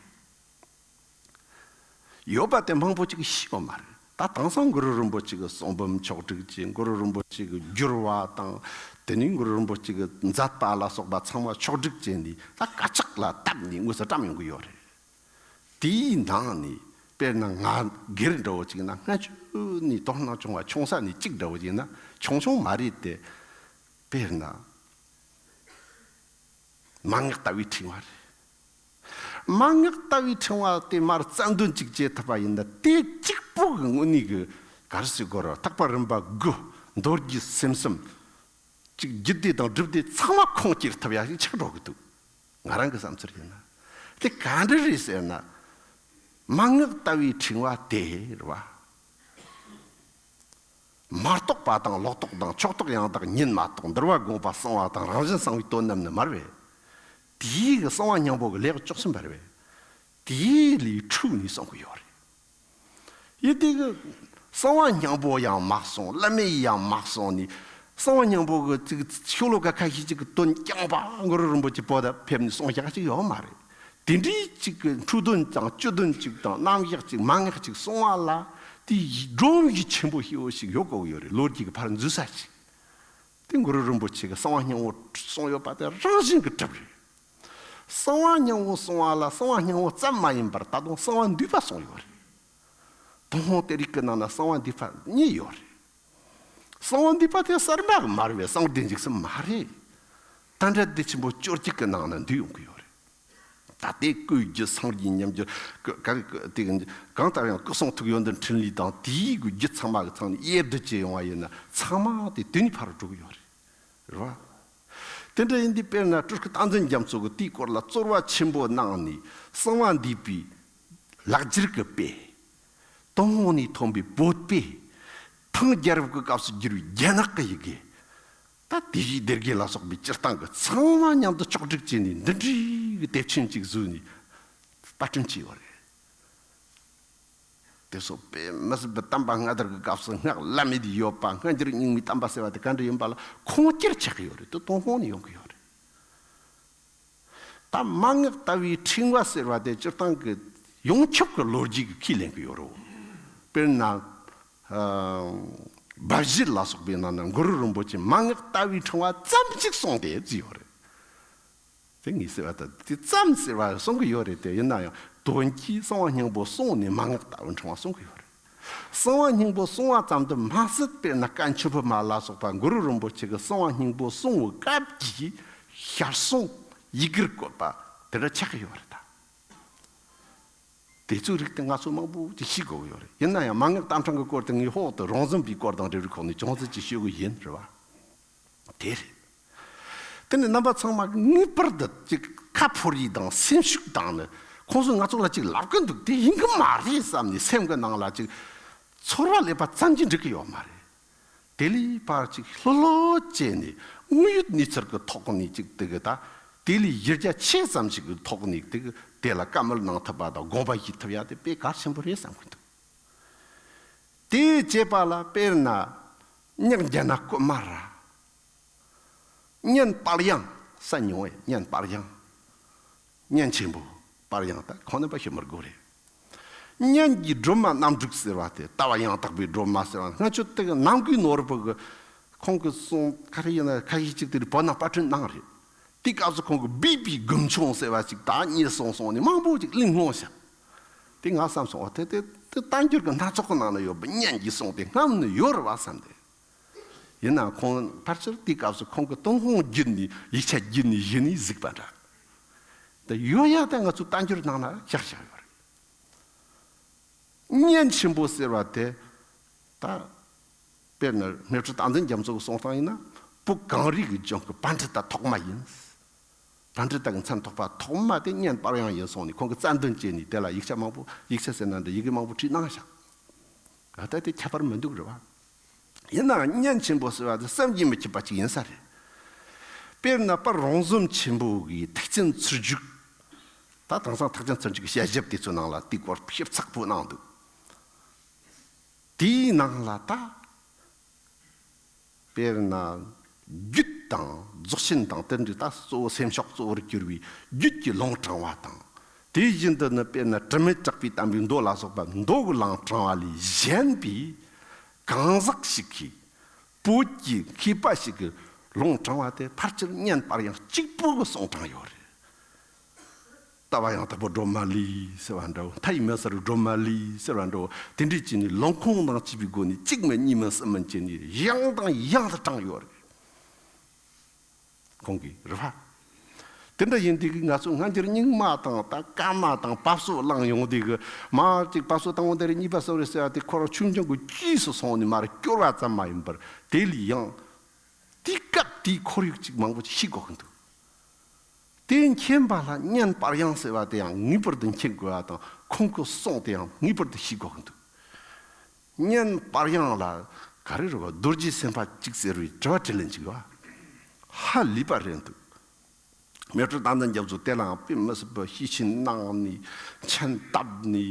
ཡོད་པ་དེ་མང་པོ་ཅིག་ཤེས་ཡོད་མ་རེད། ད་དེང་སང་གུ་རུ་རིན་པོ་ཆེ་གི་གསུང་འབུམ་ཕྱོགས་བསྒྲིགས་བྱས། གུ་རུ་རིན་པོ་ཆེ་གི་བསྒྱུར་བ་དང་། དེ་ནས་གུ་རུ་རིན་པོ་ཆེ་གི་མཛད་པ་ལ་སོགས་པ་ཚང་མ་ཕྱོགས་བསྒྲིགས་བྱས་ནས་ད་དཀར་ཆག་ལ་བཏབ་ནས་དངོས་སུ་བཀྲམ་ཡོང་གི་ཡོད་རེད། དེའི་ནང་ནས་དཔེར་ན་ང་སྒེར་འདྲ་བོ་ཅིག་ན། སྔ་ཕྱི་ནས་དོ་སྣང་བྱུང་བ་ཆུང་ས་ནས་གཅིག་འདྲ་བོ་ཅིག་ན། ཆུང་ཆུང་མ་རེད་དེ། དཔེར་ན། མན་ངག་ལྟ་བུའི་ཕྲེང་བ་རེད། མན་ངག་ལྟ་བུའི་ཕྲེང་བ་དེ་མར་རྩལ་འདོན་ཅིག་བྱེད་ཐུབ་པ་ཡིན་ན། དེ་གཅིག་པོ་གི་དངོས་གནས་ཀྱི་ག་རེ་ཟེར་དགོས་རེད། ཐེག་པ་རིམ་པ་དགུ། མདོ་རྒྱུད་སེམས་གསུམ་ཅིག་རྒྱུད་སྡེ་དང་སྒྲུབ་སྡེ་ཚང་མ་ཁུངས་སྐྱེལ་ཐུབ་ཡ་ཞིག་ཆགས་འགྲོ་གི་འདུག། ང་རང་གི་བསམ་ཚུལ་ཡིན་ན། དེ་ག་འདྲ་རེད་ཟེར་ན། མན་ངག་ལྟ་བུའི་ཕྲེང་བ་དེ་རེད་བ། མ་རྟོགས་པ་དང་ལོག་རྟོག་དང་ཕྱོགས་རྟོག་ཡང་དག་ཉིད་མ་རྟོགས། འདུལ་བ་དགོངས་པ་གསང་བ་དང་རང་བཞིན་གསང་བའི་དོན་རྣམས་ནི་མ་རེད་པས། དེའི་གི་གསང་བ་སྙིང་པོ་གི་ལེའུ་བཅུ་གསུམ་པ་རེད་པས། དེའི་ལས་འཁྲུལ་ནས་གསུང་གི་ཡོད་རེད། ཡིན་དེ་གི་གསང་བ་སྙིང་པོ་ཡང་མ་གསུངས། བླ་མེད་ཡང་མ་གསུངས་ནས། གསང་བ་སྙིང་པོ་གི་ཅིག་ཤོ་ལོ་ཀ་ཁ་ཤས་ཅིག་གི་དོན་རྐྱང་པ་གུ་རུ་རིན་པོ་ཆེ་བོད་ལ་ཕེབས་ནས་གསུངས་བཞག་ཅིག་ཡོད་མ་རེད། དེ་འདྲའི་ཅིག་གི་འཁྲུལ་དོན་དང་སྤྱི་དོན་ཅིག་དང་རྣམ་གཞག་ཅིག་མན་ངག་ཅིག་གསུང་བ་ལ། དེ་སྒྲོམ་གཞི་ཆེན་པོ་ཞེ་པོ་ཞིག་ཡོད་དགོས་ཀྱི་ཡོད་རེད། ལོ་རྒྱུས་ཀྱི་ཕར་འཛུལ་ས་ཅིག། དེ་གུ་རུ་རིན་པོ་ཆེ་གི་གསང་བ་སྙིང་པོ་གསུངས་ཡོད་པ་དེ་རང་བཞིན་གྱིས་གྲུབ་རེད། གསང་བ་སྙིང་པོ་གསུང་བ་ལ་གསང་བ་སྙིང་པོ་ཙམ་མ་ཡིན་པར་ད་དུང་གསང་བ་འདུས་པ་གསུངས་ཡོད་རེད། ཏུན་ཧོང་གཏེར་ཡིག་གི་ནང་ན་གསང་བ་འདུས་པ་གཉིས་ཡོད་རེད། གསང་བ་འདུས་པ་དེ་གསར་མ་གི་མ་རེད་པས། གསང་བདེ་འཇིགས་གསུམ་མ་རེད། ཏནྟྲ་སྡེ་ཆེན་པོ་བཅོ་བརྒྱད་ཀྱི་ནང་ན་འདུས་ཡོང་གི་ཡོད་རེད། ད་ལྟའི་སྐུའི་རྒྱུད་སངས་རྒྱས་ཉིད་ཀྱི་སྐུ་ག་རེ་སྐུ་དེ་གི་གང་ལྟར་ཡང་སྐུ་གསུང་ཐུགས་ཡོན་ཏན་འཕྲིན་ལས་དང་དེའི་གི་རྒྱུད་ཚང་མ་གི་ཚང་ནས་དབྱེ་བསྡུ་བྱས་ཡོང་བ་ཡིན་ན་ཚང་མ་དེ་དེ་ནས་ཕར་འགྲོ་གི་ཡོད་རེད། རེད་བ། དེ་འདྲ་ཡིན་དུས་དཔེར་ན་སྤྲུལ་སྐུ་བསྟན་འཛིན་རྒྱ་མཚོ་གི་དེའི་སྐོར་ལ་རྩོལ་བ་ཆེན་པོ་གནང་ནས་གསང་བ་འདུས་པའི་ལེགས་སྦྱར་གྱི་དཔེ། ཏུན་ཧོང་ནས་ཐོན་པའི་བོད་དཔེ། ཐང་རྒྱལ་རབས་ཀྱི་སྐབས་སུ་བསྒྱུར་བའི་རྒྱ་ནག་གི་ཡི་གེ། ད་དེ་བཞིན་སྡེ་དགེ་ལ་སོགས་པའི་སྤྱིར་བཏང་གི་ཚང་མ་མཉམ་དུ་ཕྱོགས་བསྒྲིགས་བྱས་ནས་འདི་འདྲའི་གི་དེབ་ཆུང་གཅིག་བཟོས་ནས་པར་སྐྲུན་བྱས་ཡོད་རེད། དེ་སོགས་དཔེ་མི་སྲིད་པའི་བསྟན་པ་སྔ་དར་གྱི་སྐབས་སུ་སྔགས་བླ་མེད་ཡོད་པ་སྔ་འགྱུར་རྙིང་མའི་བསྟན་པ་ཟེར་བ་དེ་ག་འདྲ་ཡིན་པ་ལ་ཁུངས་སྐྱེལ་ཆགས་ཀྱི་ཡོད་རེད། དེ་ཏུན་ཧོང་ནས་ཡོང་གི་ཡོད་རེད། ད་མན་ངག་ལྟ་བུའི་ཕྲེང་བ་ཟེར་བ་དེ་སྤྱིར་བཏང་གི་ཡོངས་ཁྱབ་ཀྱི་ལོ་རྒྱུས་ཀྱི་ཁས་ལེན་གྱི་ཡོད་རེད། དཔེར་ན། ཨ། དབའ་བཞེད་ལ་སོགས་པའི་ནང་ན་གུ་རུ་རིན་པོ་ཆེ་མན་ངག་ལྟ་བུའི་ཕྲེང་བ་ཙམ་ཞིག་གསུངས་ཏེ་བརྩིས་ཡོད་རེད། དེ་ངས་ཟེར་བ་ད་དེ་ཙམ་ཟེར་བ་གསུང་གི་ཡོད་རེད་དེ། ཡིན་ན་ཡང་དོན་གྱིས་གསང་བ་སྙིང་པོ་གསུངས་ནས་མན་ངག་ལྟ་བུའི་ཕྲེང་བ་གསུང་གི་ཡོད་རེད། གསང་བ་སྙིང་པོ་གསུང་བ་ཙམ་དུ་མ་ཟད་དཔེར་ན་བཀའ་འཁྱུད་ཕུབ་མ་ལ་སོགས་པ་གུ་རུ་རིན་པོ་ཆེ་གི་གསང་བ་སྙིང་པོ་གསུང་བའི་སྐབས་ཀྱི་ཞལ་གསུང་ཡི་གེར་བཀོད་པ་དེ་འདྲ་ཆགས་ཀྱི་ཡོད་རེད་ད། དེ་ཚོའི་རིགས་དེ་ང་ཚོ་མང་པོ་ཅིག་ཤེས་དགོས་ཀྱི་ཡོད་རེད། ཡིན་ན་ཡང་མན་ངག་རྟ་ཕྲེང་གི་སྐོར་དེ་ངས་ཕོག་ཏུ་རོང་ཟོམ་པའི་སྐོར་དང་འབྲེལ་བའི་ཁོག་ནས་ཅུང་ཟད་ཅིག་ཤོད་གི་ཡིན་རེད་བ། དེ་རེད། དེ་ནས་རྣམ་པ་ཚང་མ་ངེས་པར་དུ་ཅིག་ཁ་ཕོར་ཡིག་དང་སེམས་ཤུགས་དང་ནི་ཁོང་ཚོས་ང་ཚོ་ལ་ཅིག་ལབ་གི་འདུག་དེ་ཡིན་གི་མ་རེད་བསམ་ནས་སེམས་གི་ནང་ལ་ཅིག་ཚོར་བ་སླེབས་པ་ཙམ་གྱིས་འགྲིག་གི་ཡོད་མ་རེད། དེ་ལས་ཕར་ཅིག་ལྷོད་ལྷོད་བྱས་ནས་དངོས་ཡོད་གནས་ཚུལ་གྱི་ཐོག་ནས་ཅིག་དེ་གི་ད་དེ་ལས་གཞི་རྒྱ་ཆེ་ཙམ་ཞིག་གི་ཐོག་ནས་དེ་གི་དེ་ལ་བཀའ་མོལ་གནང་ཐུབ་པ་དང་དགོངས་པ་བཞེས་ཐུབ་ཡ་དེ་དཔེ་གལ་ཆེན་པོ་རེད་བསམ་གི་འདུག་དེ་བྱས་པ་ལ་དཔེར་ན་སྙན་རྒྱ་ན་ཀུ་མ་ར། སྙན་དཔལ་དབྱངས་ས་མྱོང་བས་སྙན་དཔལ་དབྱངས། སྙན་ཆེན་པོ་དཔལ་དབྱངས་ད་ཁོང་རྣམ་པ་ཞུ་མི་དགོས་རེད། སྙན་གྱི་སྒྲོན་མ་རྣམ་དྲུག་ཟེར་བ་དེ་ལྟ་བ་ཡང་དག་པའི་སྒྲོན་མ་ཟེར་བ་སྔ་ཆོས་དེ་གི་ནམ་མཁའི་ནོར་བུ་གི་ཁོང་གི་གསུང་ག་རེ་ཡིན་ན་ཁ་ཤས་ཅིག་དེ་བོད་ནང་པར་སྐྲུན་གནང་རེད། དེ་སྐབས་སུ་ཁོང་གི་སྦས་པའི་དགུན་ཆུང་ཟེར་བ་ཅིག་ད་རྙེད་སོང་སོང་ནས་མང་པོ་ཅིག་གླེང་སློང་བྱ། དེ་ང་བསམ་སོང་བ་དེ་དེ་དེ་བསྟན་འགྱུར་གྱི་སྣ་ཚོགས་ཀྱི་ནང་ན་ཡོད་པའི་སྙན་གྱི་གསུང་དེ་སྔ་མོ་ནས་ཡོད་རེད་བ་བསམ་སྟེ། ཡིན་ནའང་ཁོང་ཕལ་ཆེར་དེའི་སྐབས་སུ་ཁོང་གི་ཏུན་ཧོང་བརྒྱུད་ནས་ཡིག་ཆ་བརྒྱུད་ནས་གཞི་ནས་གཟིགས་པ་འདྲ། དེ་ཡོད་ཡ་ད་ང་ཚོའི་བསྟན་འགྱུར་ནང་ན་བཞག་བཞག་ཡོད་རེད། སྙན་ཆེན་པོ་ཟེར་བ་དེ་ད་དཔེར་ན་སྨེ་སྤྲེལ་བསྟན་འཛིན་རྒྱ་མཚོ་གི་གསུང་སྟངས་ཡིན་ན་བོད་གངས་རིའི་གི་ལྗོངས་ཀྱི་པཎྜི་ཏ་ཐོག་མ་ཡིན། པཎྜི་ཏ་གི་མཚན་ཐོགས་པ་ཐོག་མ་དེ་སྙན་དཔལ་དབྱངས་ཡིན་སོང་ནས་ཁོང་གིས་རྩ་འདོན་བྱས་ནས་དེ་ལ་ཡིག་ཆ་མང་པོ་ཡིག་ཆ་ཟེར་ན་འདྲ་ཡི་གེ་མང་པོ་བྲིས་གནང་ཤག་ད་ལྟ་དེ་ཁྱད་པར་མི་འདུག་རེད་བ། ཡིན་ནའང་སྙན་ཆེན་པོ་ཟེར་བ་དེ་བསམ་གྱིས་མི་ཁྱབ་པ་ཅིག་ཡིན་ས་རེད། དཔེར་ན་དཔལ་རོང་ཟོམ་ཆེན་པོ་གི་ཐེག་ཆེན་ཚུལ་འཇུག་ད་དེང་སང་ཐེག་ཆེན་ཚུལ་འཇུག་གི་དཔྱད་ཞིབ་དེ་ཚོའི་ནང་ལ་དེའི་སྐོར་ཞིབ་ཚགས་པོ་གནང་འདུག་དེའི་ནང་ལ་ད། དཔེར་ན། རྒྱུད་དང་རྫོགས་ཆེན་དང་དེ་འདྲའི་ད་གཙོ་བོ་སེམས་ཕྱོགས་གཙོ་བོར་གྱུར་པའི་རྒྱུད་ཀྱི་ལུང་དྲངས་པ་དང་། དེ་བཞིན་དུ་ནི་དཔེར་ན་དྲི་མེད་གྲགས་པའི་བསྟན་པའི་མདོ་ལ་སོགས་པ་མདོ་གི་ལུང་དྲངས་པ་ལས་གཞན་པའི་གང་ཟག་ཞིག་གིས་བོད་ཀྱི་མཁས་པ་ཞིག་གིས་ལུང་དྲངས་པ་དེ་ཕལ་ཆེར་སྙན་དཔལ་དབྱངས་གཅིག་པོ་གི་གསུང་དྲངས་ཡོད་རེད། ལྟ་བ་ཡང་དག་པའི་སྒྲོན་མ་ལས་ཟེར་བ་འདྲ་བོ། མཐའ་ཡས་མི་ཟད་པའི་སྒྲོན་མ་ལས་ཟེར་བ་འདྲ་བོ། དེ་འདྲའི་བྱས་ནས་ལུང་ཁུངས་དང་བཅས་པའི་སྒོ་ནས་གཅིག་མིན་གཉིས་མིན་གསུམ་མིན་བྱས་ནས་ཡང་དང་ཡང་དུ་དྲངས་ཡོད་རེད། ཁོང་གིས་རེད་བ། དེ་འདྲ་ཡིན་དུས་ང་ཚོ་སྔ་འགྱུར་རྙིང་མ་དང་ད་བཀའ་མ་དང་བབས་སོ་བླངས་ཡོང་དུས་གི་མ་གཅིག་བབས་སོ་དང་པོ་འདི་རེད། གཉིས་པ་སོ་རེད་ཟེར་བ་དེ་ཁོ་རང་ཆུང་ཆུང་གི་རྗེས་སུ་སོང་ནས་མར་སྐྱོར་བ་ཙམ་མ་ཡིན་པར་དེ་ལས་ཡང་དེའི་སྐབས་དེའི་ཁོར་ཡུག་ཅིག་མང་པོ་ཅིག་ཤེས་དགོས་ཀྱི་འདུག་དེ་མཁྱེན་པ་ལ་སྙན་དཔལ་དབྱངས་ཟེར་བ་དེ་ཡང་ངེས་པར་དུ་མཁྱེན་དགོས་པ་དང་ཁོང་གི་གསུང་དེ་ཡང་ངེས་པར་དུ་ཤེས་དགོས་ཀྱི་འདུག་སྙན་དཔལ་དབྱངས་ལ་ག་རེ་རེད་བ། རྡོ་རྗེ་སེམས་དཔའ་གཅིག་ཟེར་བའི་དྲི་བ་དྲིས་ལན་གཅིག་བ། ཧ་ལས་པ་རེད་འདུག་སྨེ་སྤྲེལ་བསྟན་འཛིན་རྒྱ་མཚོ་དེ་ལའང་དཔེ་མི་སྲིད་པའི་ཤེས་བྱ་གནང་ནས་མཆན་བཏབ་ནས་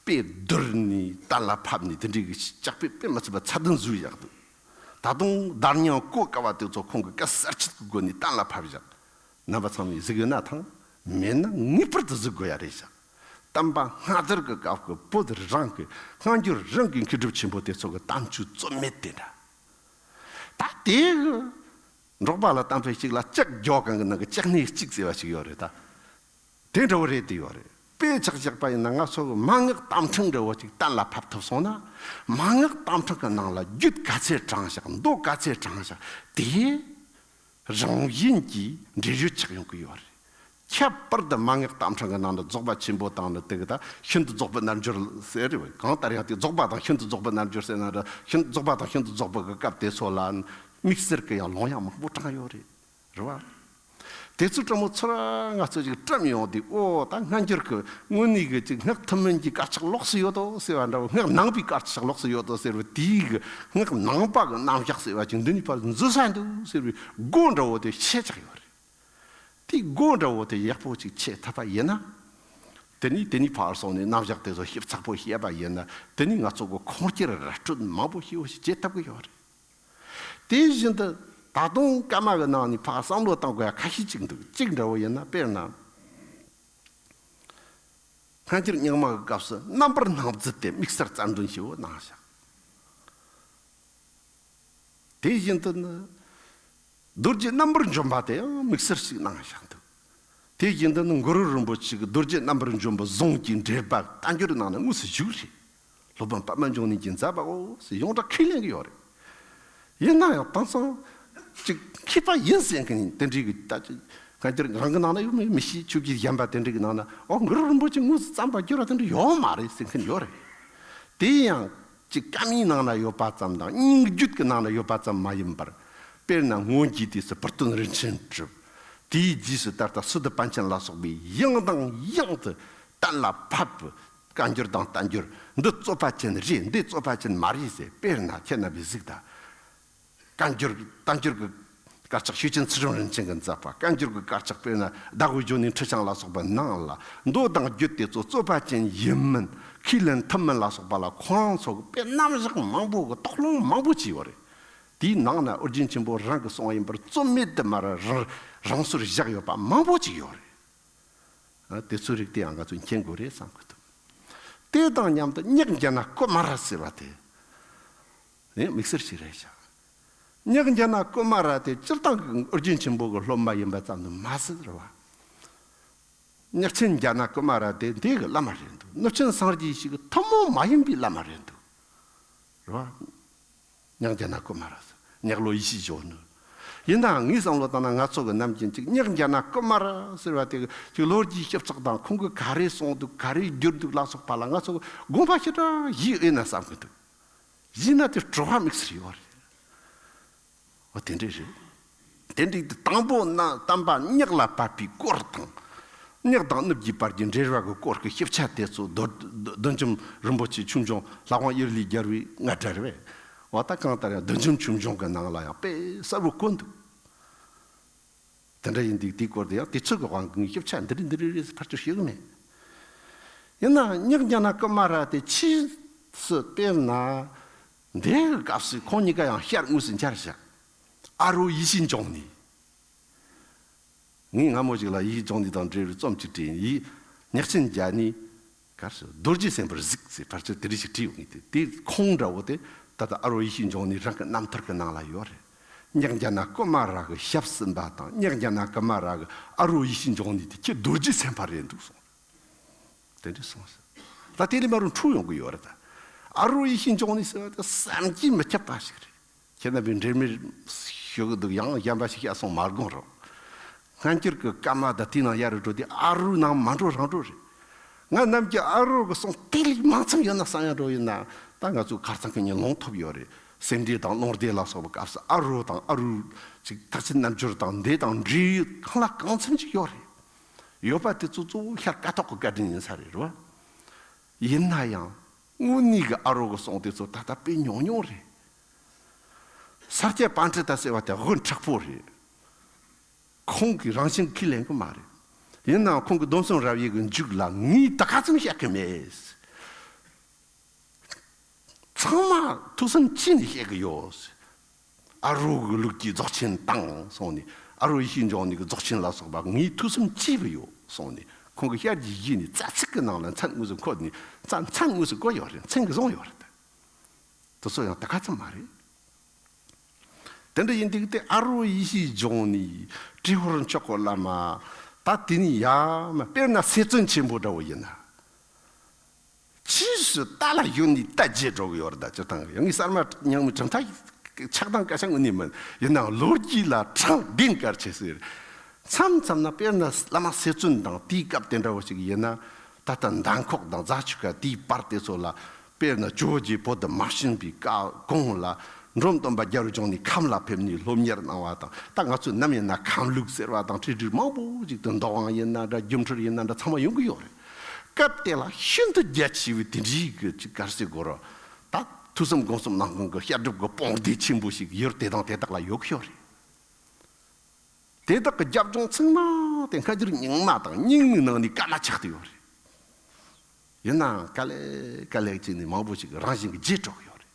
དཔེ་བསྡུར་ནས་གཏན་ལ་ཕབ་ནས་དེ་འདྲའི་གི་ལྕགས་དཔེ་དཔེ་མི་སྲིད་པ་ཚད་ལྡན་བཟོས་བཞག་འདུག་ད་དུང་བརྡ་རྙིང་གོ་དཀའ་བ་དེ་ཚོ་ཁོང་གི་བཀའ་གསལ་བྱེད་ཀྱི་སྒོ་ནས་གཏན་ལ་ཕབ་བཞག་རྣམ་པ་ཚང་མས་གཟིགས་ཡོད་ན་ཐང་། མེད་ན་ངེས་པར་དུ་གཟིགས་དགོས་ཡ་རེད་ཤག་བསྟན་པ་སྔ་དར་གྱི་སྐབས་ཀྱི་བོད་རང་གི་སྔ་འགྱུར་རང་གི་མཁས་གྲུབ་ཆེན་པོ་དེ་ཚོ་གི་གཏམ་རྒྱུད་རྩོད་མེད་དེ་འདྲ། ད་དེ་གི་འབྲོག་པ་ལ་གཏམ་དཔེ་གཅིག་ལ་ལྕགས་རྒྱོབ་གང་གི་ནང་གི་ལྕགས་སྣེ་གཅིག་ཟེར་བ་ཞིག་ཡོད་རེད་ད། དེ་འདྲ་བོ་རེད་དེ་ཡོད་རེད། དཔེ་ཆ་བཞག་པ་ཡིན་ན་ང་ཚོ་གི་མན་ངག་གཏམ་ཕྲེང་འདྲ་བོ་ཅིག་གཏན་ལ་ཕབ་ཐུབ་སོང་ན། མན་ངག་གཏམ་ཕྲེང་གི་ནང་ལ་རྒྱུད་ག་ཚད་དྲངས་བཞག་མདོ་ག་ཚད་དྲངས་བཞག་དེ་རང་བཞིན་གྱིས་འགྲེལ་བརྗོད་ཆགས་ཡོང་གི་ཡོད་རེད། ཁྱད་པར་དུ་མན་ངག་གཏམ་ཕྲེང་གི་ནང་དུ་རྫོགས་པ་ཆེན་པོ་དང་ནི་དེ་གི་ད་ཤིན་ཏུ་རྫོགས་པའི་རྣལ་འབྱོར་ཟེར་རེད། གང་ལྟར་ཡང་དེ་རྫོགས་པ་དང་ཤིན་ཏུ་རྫོགས་པའི་རྣལ་འབྱོར་ཟེར་ན་ར་ཤིན་རྫོགས་པ་དང་ཤིན་ཏུ་རྫོགས་པའི་གི་སྐབས་དེ་ཚོ་ལ་དམིགས་བསལ་གི་ཡང་ལུང་ཡང་མང་པོ་དྲངས་ཡོད་རེད། རེད་བ། དེ་ཚོ་དྲང་མོ་ཚུར་ང་ཚོ་ཅིག་བཀྲམ་ཡོང་དུས། ཨོ་ད་སྔ་འགྱུར་གི་དངོས་གནས་གི་ཅིག་སྔགས་ཐུན་མིན་གྱི་དཀར་ཆག་ལོགས་སུ་ཡོད་དོ་ཟེར་བ་འདྲ་བོ། སྔགས་ནང་པའི་དཀར་ཆག་ལོགས་སུ་ཡོད་དོ་ཟེར་བ་དེའི་གི་སྔགས་ནང་པ་གི་རྣམ་གཞག་ཟེར་བ་ཅིག་འདི་གཉིས་བར་འཛུལ་ས་འདུག་ཟེར་བའི་སྒོ་འདྲ་བོ་དེ་ཕྱེ་ཆགས་ཡོད་རེད། དེའི་སྒོ་འདྲ་བོ་དེ་ཡག་པོ་ཅིག་ཕྱེ་ཐུབ་པ་ཡིན་ན། དེ་ནས་དེ་ནས་ཕར་སོང་ནས་རྣམ་གཞག་དེ་ཚོ་ཞིབ་ཚགས་པོ་བཤད་པ་ཡིན་ན། དེ་ནས་ང་ཚོ་གི་ཁུངས་སྐྱེལ་ར་སྤྲོད་མང་པོ་ཞེ་པོ་ཞིག་བྱེད་ཐུབ་ཀྱི་ཡོད་རེད། དེ་བཞིན་དུ་ད་དུང་བཀའ་མ་གི་ནང་ནས་ཕར་བསམ་བློ་བཏང་དགོས་ཡ་ཁ་ཤས་ཅིག་འདུག་གཅིག་འདྲ་བོ་ཡིན་ན། དཔེར་ན། སྔ་འགྱུར་རྙིང་མ་གི་སྐབས་སུ་རྣམ་པར་སྣང་མཛད་དེ་དམིགས་བསལ་རྩ་འདོན་ཞེ་པོ་གནང་བཞག་དེ་བཞིན་དུ་ནི། རྡོ་རྗེ་རྣམ་པར་འཇོམས་པ་དེ་ཡང་དམིགས་བསལ་ཞིག་གནང་བཞག་འདུག་དེ་བཞིན་དུ་ནི་གུ་རུ་རིན་པོ་ཆེ་གི་རྡོ་རྗེ་རྣམ་པར་འཇོམས་པའི་གཟུངས་ཀྱི་འགྲེལ་པ་བསྟན་འགྱུར་ནང་ན་དངོས་སུ་བཞུགས་རེད། སློབ་དཔོན་པདྨ་འབྱུང་གནས་ཀྱིས་མཛད་པའོ་ཞེས་ཡོངས་གྲགས་ཁས་ལེན་གྱི་ཡོད་རེད། ཡིན་ན་ཡང་དེང་སང་ཅིག་མཁས་པ་ཡིན་ཟེར་མཁན་དེ་འདྲའི་གི་ད་ཅིག་སྔ་འགྱུར་རང་གི་ནང་ན་ཡོད་མེད་མི་ཤེས། ཆོས་བརྒྱུད་གཞན་པ་དེ་འདྲའི་གི་ནང་ན། ཨོ་གུ་རུ་རིན་པོ་ཆེ་དངོས་སུ་བརྩམས་པ་བསྒྱུར་བ་དེ་འདྲ་ཡོད་མ་རེད་ཟེར་མཁན་ཡོད་རེད། དེ་ཡང་ཅིག་བཀའ་མའི་ནང་ན་ཡོད་པ་ཙམ་དང་སྙན་བརྒྱུད་ཀྱི་ནང་ན་ཡོད་པ་ཙམ་མ་ཡིན་པར། དཔེར་ན་སྔོན་གྱི་དུས་སུ་བུ་སྟོན་རིན་ཆེན་གྲུབ། དེའི་རྗེས་སུ་ད་ལྟ་སི་ཏུ་པཎ་ཆེན་ལ་སོགས་པས་ཡང་དང་ཡང་དུ་གཏན་ལ་ཕབ་པའི་བཀའ་འགྱུར་དང་བསྟན་འགྱུར། འདི་རྩོད་པ་ཅན་རེད། འདི་རྩོད་པ་ཅན་མ་རེད་ཟེར། དཔེར་ན་ཁྱེད་རྣམ་པས་གཟིགས་དང་། བཀའ་འགྱུར་བསྟན་འགྱུར་གྱི་དཀར་ཆག་ཤེར་ཕྱིན་ཚུལ་ཁྲིམས་རིན་ཆེན་གྱིས་མཛད་པ། བཀའ་འགྱུར་གྱི་དཀར་ཆག་དཔེར་ན་ཟླ་འོད་ལྗོན་ནེ་ཁྲི་བྱང་ལ་སོགས་པའི་ནང་ལ་མདོ་དང་རྒྱུད་དེ་ཚོ་རྩོད་པ་ཅན་ཡིན་མིན་ཁས་ལེན་ཐུབ་མིན་ལ་སོགས་པ་ལ་ཁོ་རང་ཚོ་གི་དཔེ་རྣམ་གཞག་མང་པོ་གི་དོགས་སློང་མང་པོ་བྱས་ཡོད་རེད། དེའི་ནང་ན་ཨོ་རྒྱན་ཆེན་པོ་རང་གིས་གསུངས་པ་ཡིན་པར་རྩོད་མེད་དུ་མར་རང་རང་སོར་བཞག་ཡོད་པ་མང་པོ་ཅིག་ཡོད་རེད། ཨ། དེ་ཚོའི་རིགས་དེ་ཡང་ང་ཚོས་མཁྱེན་དགོས་རེད་བསམ་གི་འདུག་དེ་དང་མཉམ་དུ་གཉགས་ཛྙཱ་ན་ཀུ་མ་ར་ཟེར་བ་དེ་ནི་དམིགས་བསལ་ཞིག་རེད་ཤག་གཉགས་ཛྙཱ་ན་ཀུ་མ་ར་དེ་སྤྱིར་བཏང་གི་ཨོ་རྒྱན་ཆེན་པོ་གི་སློབ་མ་ཡིན་པ་ཙམ་དུ་མ་ཟད་རེད་བ། གཉགས་ཆེན་ཛྙཱ་ན་ཀུ་མ་ར་དེ་འདི་གི་བླ་མ་རེད་འདུག་གནུབས་ཆེན་སངས་རྒྱས་ཞིག་གི་ཐུན་མོང་མ་ཡིན་པའི་བླ་མ་རེད་འདུག་རེད་བ། གཉགས་ཛྙཱ་ན་ཀུ་མ་ར་ཟེར། གཉགས་ལོ་ཡེ་ཤེས་ལྗོན་ནོར། ཡིན་ནའང་ངས་བསམ་བློ་བཏང་ན་ང་ཚོ་གི་ནམ་རྒྱུན་ཅིག་གཉགས་ཛྙཱ་ན་ཀུ་མ་ར་ཟེར་བ་དེ་གི་ཅིག་ལོ་རྒྱུས་ཞིབ་ཚགས་དང་ཁོང་གིས་ག་རེ་གསུངས་འདུག་ག་རེ་བསྒྱུར་འདུག་ལ་སོགས་པ་ལ་ང་ཚོ་དགོངས་པ་ཞེ་དྲག་བཞེས་ཨེ་ན་བསམ་གི་འདུག་བཞེས་ན་དེ་སྤྲོ་བ་དམིགས་བསལ་ཡོད་རེད། འོ་དེ་འདྲས་རེད། དེ་འདྲས་དེ་དང་པོ་ན་བསྟན་པ་གཉགས་ལ་བབས་པའི་སྐོར་དང་། གཉགས་དང་གནུབས་ཀྱི་བར་གྱི་འབྲེལ་བ་གི་སྐོར་གྱི་ཞིབ་ཆ་དེ་ཚོ་རྡོ་རྡོ་འཇམ་རིན་པོ་ཆེ་ཆོས་འབྱུང་ལྷ་དབང་ཡུལ་ལས་རྒྱལ་བའི་རྔ་སྒྲ་རེད་པས། འོ་ད་གང་ལྟར་ཡང་རྡོ་འཇམ་ཆོས་འབྱུང་གི་ནང་ལ་ཡང་དཔེ་གསལ་པོ་བཀོད་འདུག་དེ་འདྲ་ཡིན་དུས་དེའི་སྐོར་དེ་ཡང་དུས་ཚོད་ཀྱི་དབང་གིས་ངས་ཞིབ་ཆ་འདི་རེད་འདི་རེད་རེད་ཕར་ཚུར་ཞུ་གི་མེད། ཡིན་ནའང་གཉགས་ཛྙཱ་ན་ཀུ་མ་ར་དེ་ཕྱིས་སུ་དཔེར་ན་འདས་ཀྱི་སྐབས་སུ་ཁོང་གཉིས་ཀ་ཡང་ཤར་དངོས་སུ་མཇལ་བཞག་ཨ་རོ་ཡེ་ཤེས་འབྱུང་གནས། ངས་སྔ་མོ་ཞིག་ལ་ཡེ་ཤེས་འབྱུང་གནས་དང་འབྲེལ་བའི་རྩོམ་ཅིག་བྲིས་ཡིན། གཉགས་ཆེན་ཛྙཱ་ནས་གར་སོང་། རྡོ་རྗེ་སེམས་དཔར་གཟིགས་ཟེར་ཕལ་ཆེར་དེ་རིགས་ཤིག་བྲིས་ཡོད་ངེས་ཏེ། དེའི་ཁུངས་འདྲ་བོ་དེ་ད་ལྟ་ཨ་རོ་ཡེ་ཤེས་འབྱུང་གནས་རང་གི་རྣམ་ཐར་གྱི་ནང་ལ་ཡོད་རེད། གཉགས་ཛྙཱ་ན་ཀུ་མ་ར་གི་ཞབས་ཟིན་པ་དང་གཉགས་ཛྙཱ་ན་ཀུ་མ་ར་གི་ཨ་རོ་ཡེ་ཤེས་འབྱུང་གནས་དེ་ཁྱེད་རྡོ་རྗེ་སེམས་དཔའ་རེད་འདུག་གསུངས། དེ་འདྲ་གསུངས་ཟེར། ད་དེ་ལས་མ་རུང་འཁྲུག་ཡོང་གི་ཡོད་རེད་ད། ཨ་རོ་ཡེ་ཤེས་འབྱུང་གནས་ཟེར་བ་དེ་བསམ་གྱིས་མི་ཁྱབ་པ་ཞིག་རེད། ཁྱེད་རྣམ་པས་འབྲེལ་མེད་ཞུ་གི་འདུག་ཡང་གཞན་པ་ཞིག་བཤད་སོང་མ་དགོངས་རོགས། སྔ་འགྱུར་གྱི་བཀའ་མ་དང་དེའི་ནང་ཡར་འགྲོ་དུས་ཨ་རོའི་ནང་མ་འགྲོ་རང་འགྲོ་རེད། ང་ནམ་རྒྱུན་ཨ་རོ་གི་གསུང་དེ་ལས་མང་ཙམ་ཡོད་ན་བསམ་ཡང་འགྲོ་ཡིན་ན། ད་ང་ཚོས་ཁ་སང་གི་ཉིན་ལུང་ཐོབ་ཡོད་རེད། སེ་འབྲས་དང་ལུང་སྡེ་ལ་སོགས་པའི་སྐབས་སུ་ཨ་རོ་དང་ཨ་རོའི་ཅིག་ཐེག་ཆེན་རྣལ་འབྱོར་དང་འདས་དང་འབྲས་གང་ལ་གང་འཚམ་ཅིག་ཡོད་རེད། ཡོད་པ་དེ་ཚོ་གཙོ་བོ་ཤར་ཀ་ཐོག་གི་བཀའ་དྲིན་ཡིན་ས་རེད་རོ། ཡིན་ན་ཡང་དངོས་གནས་ཀྱི་ཨ་རོ་གི་གསུང་དེ་ཚོ་ད་ལྟ་དཔེ་ཉུང་ཉུང་རེད། ས་སྐྱ་པཎྜི་ཏ་ཟེར་བ་དེ་དབུ་མཁྲེགས་པོ་རེད། ཁོང་གིས་རང་བཞིན་ཁས་ལེན་གི་མ་རེད། ཡིན་ནའང་ཁོང་གི་སྡོམ་གསུམ་རབ་དབྱེ་གི་མཇུག་ལ་ངས་ད་ག་ཙམ་བཤད་གི་མེད། ཚང་མ་ཐུགས་བསམ་བྱས་ནས་བཤད་གི་ཡོད། ཨ་རོ་གི་ལུགས་ཀྱི་རྫོགས་ཆེན་དང་གསུངས་ནས། ཨ་རོ་ཡེ་ཤེས་འབྱུང་གནས་ཀྱི་རྫོགས་ཆེན་ལ་སོགས་པ་ངས་ཐུགས་བསམ་བྱས་པ་ཡོད་གསུངས་ནས། ཁོང་གི་ཞལ་གྱིས་བཞེས་ནས་རྩ་ཚིག་གི་ནང་ལ་མཚན་དངོས་སུ་འཁོད་ནས། མཚན་མཚན་དངོས་སུ་བཀོད་ཡོད་རེད། མཚན་གྱིས་བཟུང་ཡོད་རེད། དེ་ཚོ་ཡང་ད་ག་ཙམ་མ་རེད། དེ་འདྲ་ཡིན་དུས་དེ་ཨ་རོ་ཡེ་ཤེས་འབྱུང་གནས་ཏྲེ་ཧོར་མཆོག་གི་བླ་མ། ད་དེ་ནས་ཡར་མར་དཔེར་ན་སེ་བཙུན་ཆེན་པོ་འདྲ་བོ་ཡིན་ན། ཕྱིས་སུ་རྟ་ལ་ཞོན་ནས་རྟ་བརྗེད་འགྲོ་གི་ཡོད་རེད། ད་སྤྱིར་བཏང་ཡང་ངས་གསར་མ་རྙིང་མའི་གྲུབ་མཐའ་ཆགས་སྡང་སྐད་ཆ་དངོས་གནས་མིན། ཡིན་ནའང་ལོ་རྒྱུས་ལ་དྲངས་བདེན་དཀར་ཆེ་ཟེར། མཚམས་མཚམས་ན་དཔེར་ན་བླ་མ་ཟས་བཙུན་དང་དེའི་སྐབས་དེ་འདྲ་བོ་ཞིག་ཡིན་ན། ད་ལྟ་འདན་ཁོག་དང་རྫ་ཆུ་ཁ་དེའི་བར་དེ་ཚོ་ལ། དཔེར་ན་ཇོ་བོ་རྗེ་བོད་དུ་མ་ཕྱིན་པའི་སྐབས་གོང་ལ། འབྲོམ་སྟོན་པ་རྒྱལ་བའི་ལྗོངས་ནས་ཁམས་ལ་ཕེབས་ནས་སློབ་གཉེར་གནང་བ་དང་། ད་ང་ཚོས་ནམ་ཡིན་ན་ཁམས་ལུགས་ཟེར་བ་དང་ཁྲིད་ཁྲིད་མང་པོ་ཞིག་ཏུ་འདོ་དབང་ཡིན་ན་འདྲ། སྒྱུ་འཕྲུལ་ཡིན་ན་འདྲ། ཚང་མ་ཡོང་གི་ཡོད་རེད། སྐབས་དེ་ལ་ཤིན་ཏུ་རྒྱ་ཆེ་བའི་དེ་འདྲའི་གི་ཅིག་ག་རེ་ཟེར་དགོས་རེད། ད་ཐོས་བསམ་སྒོམ་གསུམ་གནང་མཁན་གྱི་བཤད་སྒྲུབ་ཀྱི་དཔུང་སྡེ་ཆེན་པོ་ཞིག་ཡུལ་དེ་དང་དེ་དག་ལ་ཡོད་ཀྱི་ཡོད་རེད། དེ་དག་གི་རྒྱབ་ལྗོངས་ཚང་མ་དེ་སྔ་འགྱུར་རྙིང་མ་དང་རྙིང་མའི་ནང་ནས་བཀའ་མ་ཆགས་ཏེ་ཡོད་རེད། ཡིན་ནའང་ག་ལེ་ག་ལེ་བྱས་ནས་མང་པོ་ཞིག་རང་བཞིན་གྱིས་བརྗེད་འགྲོ་གི་ཡོད་རེད།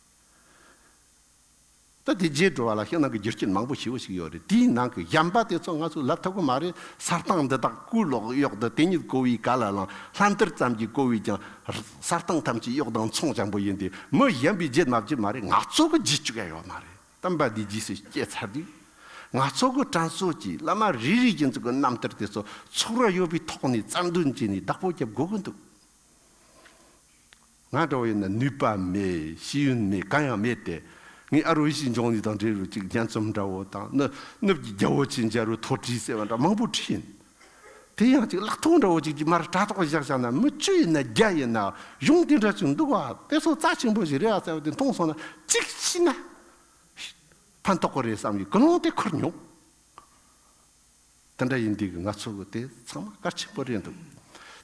ད་དེ་བརྗེད་འགྲོ་བ་ལ་ཕྱི་ནང་གི་རྒྱུ་རྐྱེན་མང་པོ་ཞེ་པོ་ཞིག་ཡོད་རེད། དེའི་ནང་གི་གཞན་པ་དེ་ཚོ་ང་ཚོས་ལབ་ཐུབ་ཀྱི་མ་རེད། ས་སྟེང་འདི་དག་གོས་ལོག་གཡོགས་ཏེ་དེ་ཉིད་གོ་བའི་ག་ལ་ལང་། ལྷ་འདྲེ་ཙམ་གྱིས་གོ་བས་ཀྱང་ས་སྟེང་ཐམས་ཅད་གཡོགས་དང་ཚོང་ཅན་པོ་ཡིན་ཏེ། མི་གཞན་པས་བརྗེད་མ་བརྗེད་མ་རེད། ང་ཚོ་གིས་བརྗེད་བཅུག་ཡ་ཡོད་མ་རེད། བསྟན་པ་འདིའི་རྗེས་སུ་སྐྱེས་ཚར་དུས། ང་ཚོ་གི་དྲན་གསོ་གྱིས་བླ་མ་རེ་རེ་བཞིན་དུ་གི་རྣམ་ཐར་དེ་ཚོ་ཚོར་བ་ཡོད་པའི་ཐོག་ནས་རྩལ་འདོན་བྱས་ནས་བདག་པོ་རྒྱབ་དགོས་ཀྱི་འདུག། ང་འདྲ་བོ་ཡིན་ན་ནུས་པ་མེད། ཤེས་ཡོན་མེད། གང་ཡང་མེད་དེ། ངས་ཨ་རུ་ཡེ་ཤེས་འབྱུང་གནས་དང་འབྲེལ་བའི་ཅིག་སྙན་རྩོམ་འདྲ་བོ་དང་། ནུབ་ནུབ་ཀྱི་རྒྱལ་པོ་ཆེན་མཇལ་བའི་ཐོ་བྲིས་ཟེར་བ་འདྲ་མང་པོ་བྲིས་ཡིན། དེ་ཡང་ཅིག་ཀློག་ཐུབ་འདྲ་བོ་ཅིག་གིས་མར་དྲ་ཐོག་བཞག་བཞག་ན། མི་བཅུ་ཡིན་ན་བརྒྱ་ཡིན་ན་གཞུང་དེ་འདྲ་ཅིག་འདུག་བ། དེ་ཚོ་རྩ་ཆེན་པོ་ཞིག་རེད་ཨ་ཟེར་བ་དེ་མཐོང་སོང་ན། གཅིག་ཤེས་ན་ཕན་ཐོགས་ཀྱི་རེད་བསམ་གྱི་ཀུན་སློང་དེ་འཁོར་མྱོང་། དེ་འདྲ་ཡིན་དུས་ང་ཚོ་གི་དེ་ཚང་མ་གལ་ཆེན་པོ་རེད་འདུག།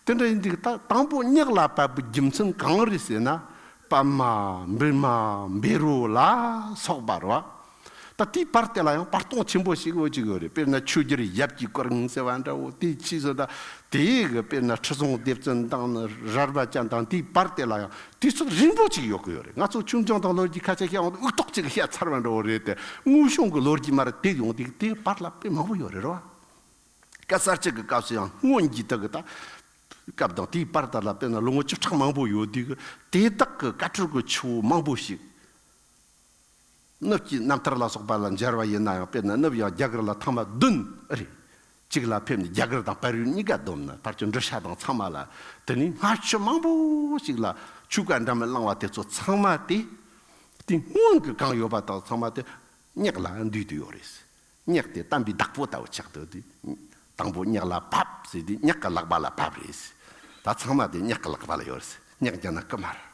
དེ་འདྲ་ཡིན་དུས་ད་དང་པོ་གཉགས་ལ་བབས་པའི་རྒྱུ་མཚན་གང་རེད་ཟེར་ན། པདྨ་འབུལ་མ་བཻ་རོ་ལ་སོགས་པ་རེད་བ། ད་དེའི་བར་དེ་ལ་ཡང་བར་སྟོང་ཆེན་པོ་ཞིག་འོ་ཅིག་ཡོད་རེད། དཔེར་ན་ཆོས་རྒྱལ་ཡབ་ཀྱི་སྐུ་རིང་ཟེར་བ་འདྲ་བོ། དེའི་ཕྱིས་སུ་ད་དེའི་གི་དཔེར་ན་ཁྲི་སྲོང་ལྡེ་བཙན་དང་ནི་རལ་པ་ཅན་དང་། དེའི་བར་དེ་ལ་ཡང་དུས་ཚོད་རིང་པོ་ཅིག་ཡོད་ཀྱི་ཡོད་རེད། ང་ཚོ་ཆུང་ཆུང་དང་ལོ་རྒྱུས་ཁ་ཤས་ཤིག་ཡང་དབུགས་ཐོག་ཅིག་བཤད་ཚར་བ་འདྲ་བོ་རེད་དེ། དངོས་བྱུང་གི་ལོ་རྒྱུས་མར་དེད་ཡོང་དུས་དེའི་བར་ལ་དཔེ་མང་པོ་ཡོད་རེད་རོ། བཀའ་གསར་བཅད་ཀྱི་སྐབས་སུ་ཡང་སྔོན་གྱི་དག་གི་ད་སྐབས་དང་དེའི་བར་དག་ལ་དཔེར་ན་ལོ་ངོ་བཅུ་ཕྲག་མང་པོ་ཡོད་དུས་ཀྱི་དེ་དག་གི་བཀའ་འཁྲོལ་གྱི་ཆུ་བོ་མང་པོ་ཞིག་ནུབ་ཀྱི་རྣམ་ཐར་ལ་སོགས་པ་ལ་མཇལ་བ་ཡིན་ན་ཡང་། དཔེར་ན་ནུབ་ཡང་རྒྱ་གར་ལ་ཐེངས་མ་བདུན་རེད། གཅིག་ལ་ཕེབས་ནས་རྒྱ་གར་དང་བལ་ཡུལ་གཉིས་ཀ་བསྡོམས་ན་ཕལ་ཆེར་འབྲི་ཤ་དང་ཚང་མ་ལ། དེ་ནས་སྔ་ཕྱི་མང་པོ་ཞིག་ལ་ཆོས་བཀའ་འདྲ་མིན་བླངས་པ་དེ་ཚོ་ཚང་མ་དེ། དེ་སྔོན་གྱི་གང་ཡོད་པ་དག་ཚང་མ་དེ་གཉགས་ལ་འདུས་ཏེ་ཡོད་རེད། གཉགས་དེ་བསྟན་པའི་བདག་པོ་ལྟ་བུ་ཆགས་འདུག་དུས། དང་པོ་གཉགས་ལ་བབས་ཟེར་དུས་གཉགས་ཀྱི་ལག་པ་ལ་བབས་རེད། ད་ཚང་མ་དེ་གཉགས་ཀྱི་ལག་པ་ལ་ཡོད་རེད། གཉགས་རྒྱ་ནག་ཀུ་མར།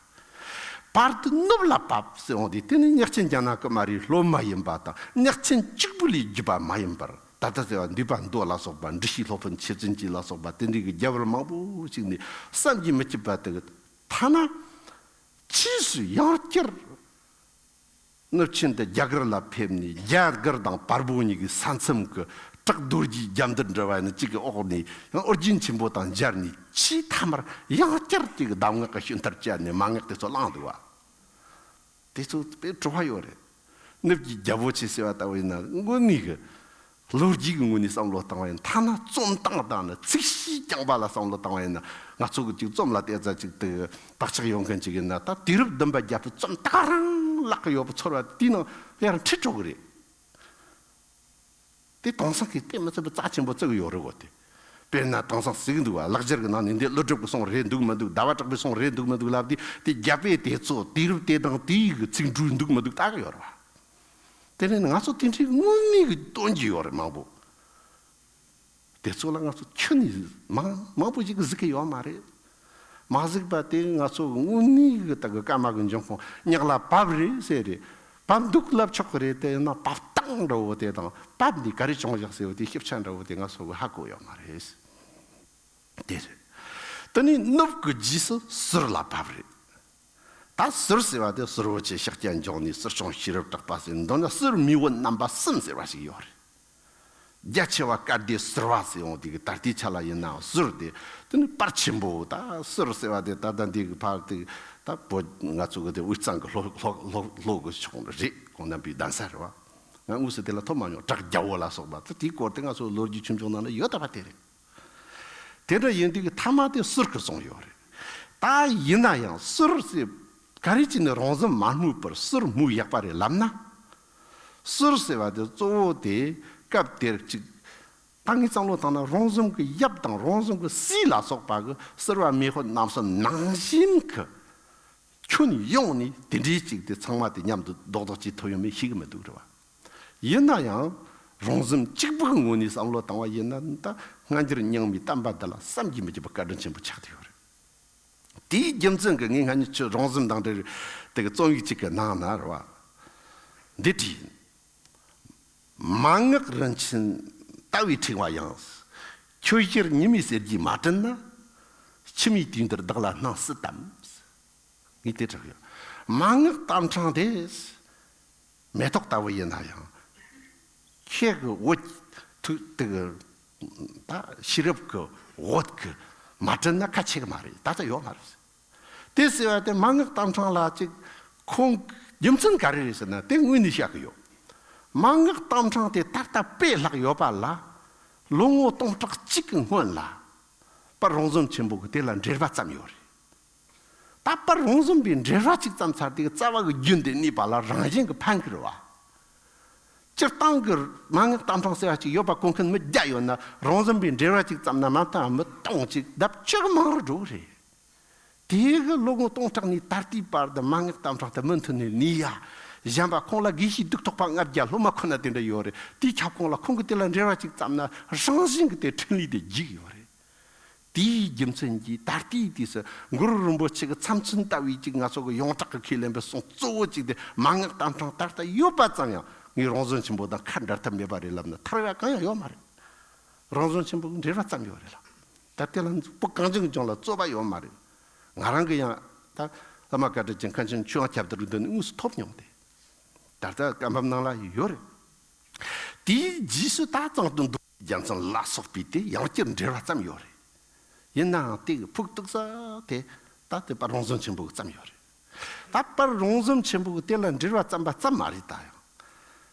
བར་དུ་ནུབ་ལ་བབས་ཟེར་འོང་དུས་དེ་ནི་གཉགས་ཆེན་རྒྱ་ནག་ཀུ་མ་རའི་སློབ་མ་ཡིན་པ་དང་། གཉགས་ཆེན་གཅིག་པུ་ལས་བརྒྱུད་པ་མ་ཡིན་པར། ད་ལྟ་ཟེར་བ་འདུས་པ་མདོ་ལ་སོགས་པ། འབྲི་ཤེས་སློབ་དཔོན་ཆེ་བཙུན་གྱིས་ལ་སོགས་པ། དེ་འདྲའི་གི་རྒྱལ་བ་མང་པོ་ཞིག་ནས་བསམ་གྱིས་མི་ཁྱབ་པ་དེ་གི་ཐ་ན་ཕྱིས་སུ་ཡང་བསྐྱར་ནུབ་ཆེན་དུ་རྒྱ་གར་ལ་ཕེབས་ནས། རྒྱ་གར་དང་བལ་པོ་གཉིས་ཀྱི་ས་མཚམས་ཀྱི་བྲག་རྡོ་རྗེའི་རྒྱབ་འདུར་འདྲ་བ་ནི་གཅིག་གི་འོག་ནས་ཡང་ཨོ་རྒྱན་ཆེན་པོ་དང་མཇལ་ནས། ཆེས་མཐའ་མར་ཡང་བསྐྱར་གཅིག་གི་གདམས་ངག་གི་ཞུན་ཐར་བཅད་ནས་མན་ངག་དེ་ཚོ་བླངས་འདུག་བ། དེ་ཚོ་དཔེ་བྲོ་བ་ཡོད་རེད། ནུབ་ཀྱི་རྒྱལ་པོ་ཆེ་ཟེར་བ་ལྟ་བུ་ཡིན་ན། དངོས་གནས་ཀྱི་ལོ་རྒྱུས་ཀྱི་ངོས་ནས་བསམ་བློ་བཏང་བ་ཡིན། ཐ་ན་རྩོམ་སྟངས་དང་ནི་ཚིག་གཞིའི་རྐྱང་པ་ལ་བསམ་བློ་བཏང་བ་ཡིན་ན། ང་ཚོ་གི་ཅིག་རྩོམ་ལ་བལྟས་ཙ་ཅིག་དེ་བག་ཆགས་ཡོད་མཁན་ཅིག་ཡིན་ན། ད་དུས་རབས་བདུན་པ་བརྒྱད་པའི་རྩོམ་ད་ག་རང་བཀླག་གི་ཡོད་པ་ཚོར་བ་དེའི་ནང་ཡར་འཁྲིད་འགྲོ་གི་རེད། དེ་དེང་སང་གི་དཔེ་མི་སྲིད་པའི་རྩ་ཆེན་པོ་བརྩི་གི་ཡོད་རེད་གོ། དེ་དཔེར་ན་དེང་སང་ཟེར་གི་འདུག་བ། ལག་འཁྱེར་གི་ནང་ནས་འདི་ཀླུ་སྒྲུབ་གི་གསུང་རེད་འདུག་མི་འདུག། ཟླ་བ་གྲགས་པའི་གསུང་རེད་འདུག་མི་འདུག་ལབ་དུས། དེ་རྒྱ་དཔེ་དེ་ཚོ་དུས་རབས་དེ་དང་དེའི་གི་ཚིག་འབྲུ་འདུག་མི་འདུག་ལྟ་གི་ཡོད་རེད་བ། དེ་ནས་ང་ཚོ་དེ་འདྲའི་དངོས་གནས་ཀྱི་སྟོན་གྱི་ཡོད་རེད་མང་པོ། དེ་ཚོ་ལ་ང་ཚོ་ཁྱོན་ནས་མང་མང་པོ་ཞིག་གཟིགས་ཀྱི་ཡོད་མ་རེད། མ་གཟིགས་པ་དེ་ང་ཚོ་དངོས་གནས་ཀྱི་ད་གི་ཀརྨ་གི་འབྱུང་ཁུངས་གཉགས་ལ་བབས་རེད་ཟེར་རེད། བབས་འདུག་ལབ་ཆོག་གི་རེད། དེ་ཡིན་ན་བབས་སྟངས་འདྲ་བོ་དེ་དང་། བབས་ནས་ག་རེ་བྱུང་བཞག་ཟེར་བ་དེ་ཞིབ་ཆ་འདྲ་བོ་དེ་ང་ཚོ་གི་ཧ་གོ་ཡོད་མ་རེད། དེ་རེད། དེ་ནས་ནུབ་ཀྱི་རྗེས་སུ་ཟུར་ལ་བབས་རེད། ད་ཟུར་ཟེར་བ་དེ་ཟུར་པོ་ཆེ་ཤཱཀྱ་འབྱུང་གནས། ཟུར་ཆུང་ཤེས་རབ་གྲགས་པ་ཟེར། མདོར་ན་ཟུར་མེས་པོ་རྣམ་པ་གསུམ་ཟེར་བ་ཞིག་ཡོད་རེད། རྒྱ་ཆེ་བ་བཀའ་སྡེ་ཟུར་པ་ཟེར་འོང་དུས་ཀྱི་ད་ལྟའི་ཆ་ལ་ཡིན་ནའང་ཟུར་དེ་དེ་ནི་པར་ཆེན་པོ། ད་ཟུར་ཟེར་བ་དེ་ད་ལྟ་འདི་གི་ཕར་དེ་ད་བོད་ང་ཚོ་གི་དེ་དབུས་གཙང་གི་ལྷོ་ལྷོ་ལྷོ་ལྷོ་གི་ཕྱོགས་རེད། གོང་ན་པའི་གདན་ས་རེད་བ། ང་དངོས་སུ་དེ་ལ་ཐོན་མ་མྱོང་། བྲག་རྒྱལ་པོ་ལ་སོགས་པ་ད་དེའི་སྐོར་དེ་ང་ཚོ་ལོ་རྒྱུས་ཆུང་ཆུང་ནང་ན་ཡོད་བསྡད་པ་དེ་རེད། དེ་འདྲ་ཡིན་དུས་ཀྱི་མཐའ་མ་དེ་ཟུར་གྱིས་བཟུང་ཡོད་རེད། ད་ཡིན་ན་ཡང་ཟུར་ཟེར་ག་རེ་བྱས་ནས་རོང་ཟོམ་མ་སྨོས་པར་ཟུར་སྨོས་ཡག་པ་རེད་ལབ་ན། ཟུར་ཟེར་བ་དེ་གཙོ་བོ་དེ་སྐབས་དེར་ཅིག་ད་ངས་བསམ་བློ་བཏང་ན་རོང་ཟོམ་གྱི་ཡབ་དང་རོང་ཟོམ་གྱི་སྲས་ལ་སོགས་པ་གི་ཟུར་པ་མེས་པོ་རྣམ་གསུམ་ནང་བཞིན་གྱི་ཁྱོན་ཡོངས་ནས་དེ་འདྲའི་ཅིག་དེ་ཚང་མ་དེ་མཉམ་དུ་རྡོག་རྡོག་བྱེད་ཐུབ་ཡོད་མེད་ཤེས་ཀྱི་མི་འདུག་རེད་བ། ཡིན་ན་ཡང་ རོང་ཟོམ་གཅིག་པུ་གི་ངོས་ནས་བསམ་བློ་བཏང་བ་ཡིན་ན། ད་སྔ་འགྱུར་རྙིང་མའི་བསྟན་པ་འདི་ལ་བསམ་གྱིས་མི་ཁྱབ་པའི་བཀའ་དྲིན་ཆེན་པོ་ཆགས་བསྡད་ཡོད་རེད། དེའི་རྒྱུ་མཚན་གྱིས་ངས་སྔ་ཉིན་ཁྱོད་རོང་ཟོམ་དང་འབྲེལ་བའི་དེ་གི་རྩོམ་ཡིག་ཅིག་གི་ནང་ན་རེད་བ། འདི་བྲིས་ཡིན། མན་ངག་རིན་ཆེན་ལྟ་བུའི་ཕྲེང་བ་ཡང་། ཁྱོད་ཕྱིར་ཉི་མའི་གསེར་གྱིས་མ་བྲུས་ན། འཆི་མེད་དུས་འདིར་བདག་ལ་སྣང་སྲིད་དམ། ངས་དེ་དྲིས་ཡོད། མན་ངག་རྟ་ཕྲེང་དེ་མེ་ཏོག་ལྟ་བུ་ཡིན་ན་ཡང་། ཁྱེད་ཀྱི་འོད་ཐུག་དེ་གི་ད་ཤེས་རབ་ཀྱི་འོད་ཀྱིས་མ་བྲུས་ན་ཁ་ཕྱེ་གི་མ་རེད། ད་ལྟ་ཡོད་མ་རེད། དེ་ཟེར་བ་དེ་མན་ངག་རྟ་ཕྲེང་ལ་ཅིག་ཁོང་རྒྱུ་མཚན་ག་རེ་རེད་ཟེར་ན། དེ་དངོས་ནས་བཤད་གི་ཡོད། མན་ངག་རྟ་ཕྲེང་དེ་ད་ལྟ་དཔེ་ལྷག་ཡོད་པ་ལ། ལོ་ངོ་སྟོང་ཕྲག་གཅིག་གི་སྔོན་ལ་དཔལ་རོང་ཟོམ་ཆེན་པོ་གིས་དེ་ལ་འགྲེལ་པ་བརྩམས་ཡོད་རེད། ད་དཔལ་རོང་ཟོམ་པས་འགྲེལ་པ་ཅིག་བརྩམས་ཚར་དུས་རྩ་བ་གི་རྒྱུན་དེ་གནས་པ་ལ་རང་བཞིན་གྱིས་ཕན་གི་རེད་བ། སྤྱིར་བཏང་གི་མན་ངག་རྟ་ཕྲེང་ཟེར་བ་ཅིག་ཡོད་པ་གོ་མཁན་མི་བརྒྱ་ཡོད་ན། རོང་ཟོམ་པས་འགྲེལ་པ་ཅིག་བརྩམས་ན་མ་མཐའ་མི་སྟོང་གཅིག་ལྡབ་བཅུ་གི་མང་རུ་འགྲོ་གི་རེད། དེ་གི་ལོ་ངོ་སྟོང་ཕྲག་ནས་ད་ལྟའི་བར་དུ་མན་ངག་རྟ་ཕྲེང་དེ་མུ་མཐུད་ནས་གནས་ཡ། གཞན་པ་ཁོང་ལ་དགེ་བཤེས་གདུགས་ཐོགས་པ་ལྔ་བརྒྱ་སློབ་མ་ཁོ་ན་དེ་འདྲ་ཡོད་རེད། དེའི་ཁྱབ་ཁོངས་ལ་ཁོང་གིས་དེ་ལ་འགྲེལ་པ་ཅིག་བརྩམས་ན་རང་བཞིན་གྱིས་དེ་འཕྲིན་ལས་དེ་རྒྱས་ཡོད་རེད། དེའི་རྒྱུ་མཚན་གྱིས་ད་ལྟའི་དུས་སུ་གུ་རུ་རིན་པོ་ཆེ་གི་མཚམས་མཚོན་ལྟ་བུའི་ཅིག་ང་ཚོ་གི་ཡོངས་གྲགས་ཀྱི་ཁས་ལེན་པའི་གསུང་གཙོ་བོ་གཅིག་དེ་མན་ངག་རྟ་ཕྲེང་ད་ལྟ་ཡོད་པ་ཙམ་ཡང་ངས་རོང་ཟོམ་ཆེན་པོ་དང་ཁ་འབྲལ་ཐབས་མེད་པ་རེད་ལབ་ན་ཐར་བ་གང་ཡང་ཡོད་མ་རེད། རོང་ཟོམ་ཆེན་པོ་གིས་འགྲེལ་པ་བརྩམས་ཡོད་རེད་ལ། ད་དེ་ལ་བོད་གངས་ཅན་གྱི་ལྗོངས་ལ་རྩོད་པ་ཡོད་མ་རེད། ང་རང་གིས་ཡང་ད་བླ་མ་བཀའ་དྲིན་ཅན་མཁན་ཆེན་ཆོས་དབྱིངས་ཁྱབ་བརྡལ་གྱི་མདུན་ནས་དངོས་སུ་ཐོབ་མྱོང་སྟེ། ད་ལྟ་བཀའ་འབུམ་ནང་ལ་ཡོད་རེད། དེའི་རྗེས་སུ་ད་གཙང་སྟོད་མདོ་རྒྱལ་མཚན་ལ་སོགས་པས་དེ་ཡང་བསྐྱར་འགྲེལ་པ་བརྩམས་ཡོད་རེད། ཡིན་ནའང་དེ་གི་ཕུགས་གཏུགས་ས་དེ་ད་དེ་དཔལ་རོང་ཟོམ་ཆེན་པོ་གིས་བརྩམས་ཡོད་རེད། ད་དཔལ་རོང་ཟོམ་ཆེན་པོ་གིས་དེ་ལ་འགྲེལ་པ་བརྩམས་པ་ཙམ་མ་རེད། ད་ཡང་